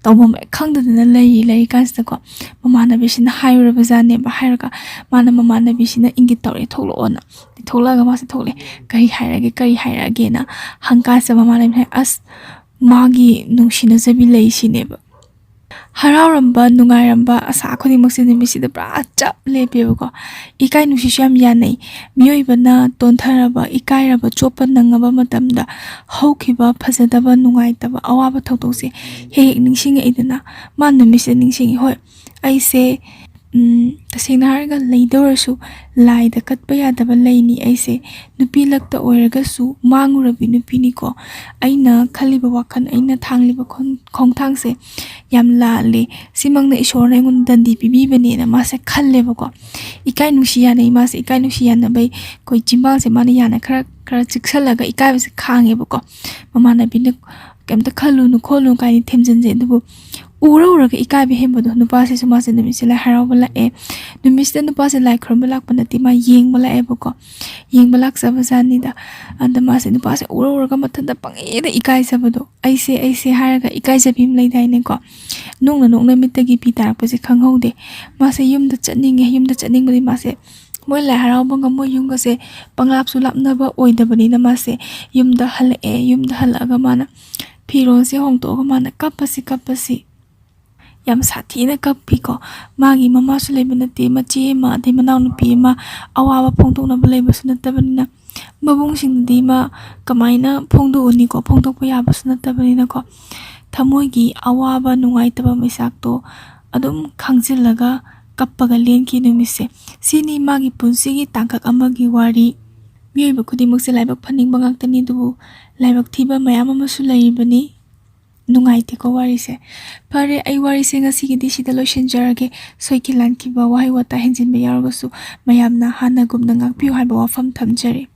ꯇꯧꯐꯝ ꯍꯦꯛ ꯈꯪꯗꯗꯅ ꯂꯩꯔꯤ꯫ ꯂꯩꯔꯤ ꯀꯥꯟꯁꯤꯗꯀꯣ, ꯃꯃꯥꯟꯅꯕꯤꯁꯤꯅ ꯍꯥꯏꯔꯨꯔꯕꯖꯥꯠꯅꯦꯕ꯫ ꯍꯥꯏꯔꯒ ꯃꯥꯅ ꯃꯃꯥꯟꯅꯕꯤꯁꯤꯅ ꯏꯪꯒꯤꯠ ꯇꯧꯔꯛꯑꯦ, "ꯊꯣꯛꯂꯛꯑꯣꯅ"꯫ ꯊꯣꯛꯂꯛꯑꯒ ꯃꯥꯁꯦ ꯊꯣꯛꯂꯛꯑꯦ꯫ "ꯀꯔꯤ ꯍꯥꯏꯔꯒꯦ, ꯀꯔꯤ ꯍꯥꯏꯔꯛꯑꯒꯦꯅ?" ꯍꯪꯀꯥꯟꯁꯤꯗ ꯃꯃꯥꯟꯅꯕꯤꯅ ꯍꯥꯏ, "ꯑꯁ, ꯃꯥꯒꯤ ꯅꯨꯡꯁꯤꯅꯖꯕꯤ ꯂꯩꯁꯤꯅꯦꯕ"꯫ ꯍꯔꯥꯎꯔꯝꯕ, ꯅꯨꯡꯉꯥꯏꯔꯝꯕ, ꯑꯁꯥ ꯈꯨꯗꯤꯡꯃꯛꯁꯦ ꯅꯨꯃꯤꯠꯁꯤꯗ ꯄꯨꯔꯥ ꯆꯞ ꯂꯦꯞꯄꯦꯕꯀꯣ꯫ ꯏꯀꯥꯏ ꯅꯨꯡꯁꯤꯁꯨ ꯌꯥꯝ ꯌꯥꯅꯩ꯫ ꯃꯤꯑꯣꯏꯕꯅ ꯇꯣꯟꯊꯔꯕ, ꯏꯀꯥꯏꯔꯕ, ꯆꯣꯞꯄ ꯅꯪꯉꯕ ꯃꯇꯝꯗ ꯍꯧꯈꯤꯕ ꯐꯖꯗꯕ, ꯅꯨꯡꯉꯥꯏꯇꯕ, ꯑꯋꯥꯕ ꯊꯧꯗꯣꯛꯁꯦ ꯍꯦꯛ ꯍꯦꯛ ꯅꯤꯡꯁꯤꯡꯉꯛꯏꯗꯅ꯫ ꯃꯥ ꯅꯨꯃꯤꯠꯁꯤꯗ ꯅꯤꯡꯁꯤꯡꯉꯤ꯫ ꯍꯣꯏ, ꯑꯩꯁꯦ ꯎꯝ, ꯇꯁꯦꯡꯅ ꯍꯥꯏꯔꯒ ꯂꯩꯗ ꯑꯣꯏꯔꯁꯨ ꯂꯥꯏꯗ ꯀꯠꯄ ꯌꯥꯗꯕ ꯂꯩꯅꯤ꯫ ꯑꯩꯁꯦ ꯅꯨꯄꯤ ꯂꯛꯇ ꯑꯣꯏꯔꯒꯁꯨ ꯃꯥꯡꯉꯨꯔꯕꯤ ꯅꯨꯄꯤꯅꯤꯀꯣ꯫ ꯑꯩꯅ ꯈꯜꯂꯤꯕ ꯋꯥꯈꯜ, ꯑꯩꯅ ꯊꯥꯡꯂꯤꯕ ꯈꯣꯡ-, ꯈꯣꯡꯊꯥꯡꯁꯦ ꯌꯥꯝ ꯂꯥꯜꯂꯦ, ꯁꯤꯃꯛꯅ ꯏꯁꯣꯔꯅ ꯑꯩꯉꯣꯟꯗ ꯗꯟꯗꯤ ꯄꯤꯕꯤꯕꯅꯦꯅ ꯃꯥꯁꯦ ꯈꯜꯂꯦꯕꯀꯣ꯫ ꯏꯀꯥꯏ ꯅꯨꯡꯁꯤ ꯌꯥꯅꯩ, ꯃꯥꯁꯦ ꯏꯀꯥꯏ ꯅꯨꯡꯁꯤ ꯌꯥꯅꯕꯩ ꯑꯩꯈꯣꯏ ꯆꯤꯝꯕꯥꯜꯁꯦ ꯃꯥꯅ ꯌꯥꯅ ꯈꯔ ꯈꯔ ꯆꯤꯛꯁꯜꯂꯒ ꯏꯀꯥꯏꯕꯁꯦ ꯈꯥꯡꯉꯦꯕꯀꯣ꯫ ꯃꯃꯥꯟꯅꯕꯤꯅ "ꯀꯩꯝꯇ ꯈꯜꯂꯨꯅꯨ ꯈꯣꯠꯂꯨꯅꯨ" ꯀꯥꯏꯅ ꯊꯦꯝꯖꯤꯟꯖꯩ꯫ ꯑꯗꯨꯕꯨ ꯎꯔ ꯎꯔꯒ ꯏꯀꯥꯏꯕ ꯍꯦꯟꯕꯗꯣ꯫ ꯅꯨꯄꯥꯁꯤꯁꯨ ꯃꯥꯁꯦ ꯅꯨꯃꯤꯠꯁꯦ ꯂꯥꯏ ꯍꯔꯥꯎꯕ ꯂꯥꯛꯑꯦ꯫ ꯅꯨꯃꯤꯠꯁꯤꯗ ꯅꯨꯄꯥꯁꯦ ꯂꯥꯏ ꯈꯨꯔꯨꯝꯕ ꯂꯥꯛꯄ ꯅꯠꯇꯦ, ꯃꯥ ꯌꯦꯡꯕ ꯂꯥꯛꯑꯦꯕꯀꯣ꯫ ꯌꯦꯡꯕ ꯂꯥꯛꯆꯕꯖꯥꯠꯅꯤꯗ꯫ ꯑꯗ ꯃꯥꯁꯦ ꯅꯨꯄꯥꯁꯦ ꯎꯔ ꯎꯔꯒ ꯃꯊꯟꯇ ꯄꯪꯏꯗ ꯏꯀꯥꯏꯖꯕꯗꯣ꯫ "ꯑꯩꯁꯦ, ꯑꯩꯁꯦ" ꯍꯥꯏꯔꯒ ꯏꯀꯥꯏꯖꯕꯤ ꯑꯃ ꯂꯩꯗꯥꯏꯅꯦꯀꯣ꯫ ꯅꯣꯡꯅ ꯅꯣꯡꯅ ꯃꯤꯠꯇꯒꯤ ꯄꯤ ꯇꯥꯔꯛꯄꯁꯦ ꯈꯪꯍꯧꯗꯦ꯫ ꯃꯥꯁꯦ ꯌꯨꯝꯗ ꯆꯠꯅꯤꯡꯉꯦ, ꯌꯨꯝꯗ ꯆꯠꯅꯤꯡꯕꯗꯤ ꯃꯥꯁꯦ ꯃꯣꯏ ꯂꯥꯏ ꯍꯔꯥꯎꯕꯒ ꯃꯣꯏ ꯌꯨꯝꯒꯁꯦ ꯄꯪꯂꯥꯞꯁꯨ ꯂꯥꯞꯅꯕ ꯑꯣꯏꯗꯕꯅꯤꯅ ꯃꯥꯁꯦ ꯌꯨꯝꯗ ꯍꯜꯂꯛꯑꯦ꯫ ꯌꯨꯝꯗ ꯍꯜꯂꯛꯑꯒ ꯃꯥꯅ ꯐꯤꯔꯣꯜꯁꯦ ꯍꯣꯡꯗꯣꯛꯑꯒ ꯃꯥꯅ ꯀꯞꯄꯁꯤ, ꯀꯞꯄꯁꯤ꯫ ꯌꯥꯝ ꯁꯥꯊꯤꯅ ꯀꯞꯄꯤꯀꯣ꯫ ꯃꯥꯒꯤ ꯃꯃꯥꯁꯨ ꯂꯩꯕ ꯅꯠꯇꯦ, ꯃꯆꯦ ꯑꯃ, ꯑꯗꯩ ꯃꯅꯥꯎꯅꯨꯄꯤ ꯑꯃ, ꯑꯋꯥꯕ ꯐꯣꯡꯗꯣꯛꯅꯕ ꯂꯩꯕꯁꯨ ꯅꯠꯇꯕꯅꯤꯅ, ꯃꯕꯨꯡꯁꯤꯡꯗꯨꯗꯤ ꯃꯥ ꯀꯃꯥꯏꯅ ꯐꯣꯡꯗꯣꯛꯎꯅꯤꯀꯣ? ꯐꯣꯡꯗꯣꯛꯄ ꯌꯥꯕꯁꯨ ꯅꯠꯇꯕꯅꯤꯅꯀꯣ꯫ ꯊꯃꯣꯏꯒꯤ ꯑꯋꯥꯕ, ꯅꯨꯡꯉꯥꯏꯇꯕ ꯃꯩꯁꯥꯛꯇꯣ ꯑꯗꯨꯝ ꯈꯥꯡꯖꯤꯜꯂꯒ ꯀꯞꯄꯒ ꯂꯦꯟꯈꯤ ꯅꯨꯃꯤꯠꯁꯦ꯫ ꯁꯤꯅꯤ ꯃꯥꯒꯤ ꯄꯨꯟꯁꯤꯒꯤ ꯇꯥꯡꯀꯛ ꯑꯃꯒꯤ ꯋꯥꯔꯤ꯫ ꯃꯤꯑꯣꯏꯕ ꯈꯨꯗꯤꯡꯃꯛꯁꯦ ꯂꯥꯏꯕꯛ ꯐꯅꯤꯡꯕ ꯉꯥꯛꯇꯅꯤ, ꯑꯗꯨꯕꯨ ꯂꯥꯏꯕꯛ ꯊꯤꯕ ꯃꯌꯥꯝ ꯑꯃꯁꯨ ꯂꯩꯔꯤꯕꯅꯤ꯫ ꯅꯨꯡꯉꯥꯏꯇꯦꯀꯣ ꯋꯥꯔꯤꯁꯦ꯫ ꯐꯔꯦ, ꯑꯩ ꯋꯥꯔꯤꯁꯦ ꯉꯁꯤꯒꯤꯗꯤ ꯁꯤꯗ ꯂꯣꯏꯁꯤꯟꯖꯔꯒꯦ꯫ ꯁꯣꯏꯈꯤ ꯂꯥꯟꯈꯤꯕ, ꯋꯥꯍꯩ ꯋꯥꯇꯥ ꯍꯦꯟꯖꯤꯟꯕ ꯌꯥꯎꯔꯒꯁꯨ ꯃꯌꯥꯝꯅ ꯍꯥꯟꯅꯒꯨꯝꯅ ꯉꯥꯛꯄꯤꯌꯨ ꯍꯥꯏꯕ ꯋꯥꯐꯝ ꯊꯝꯖꯔꯤ꯫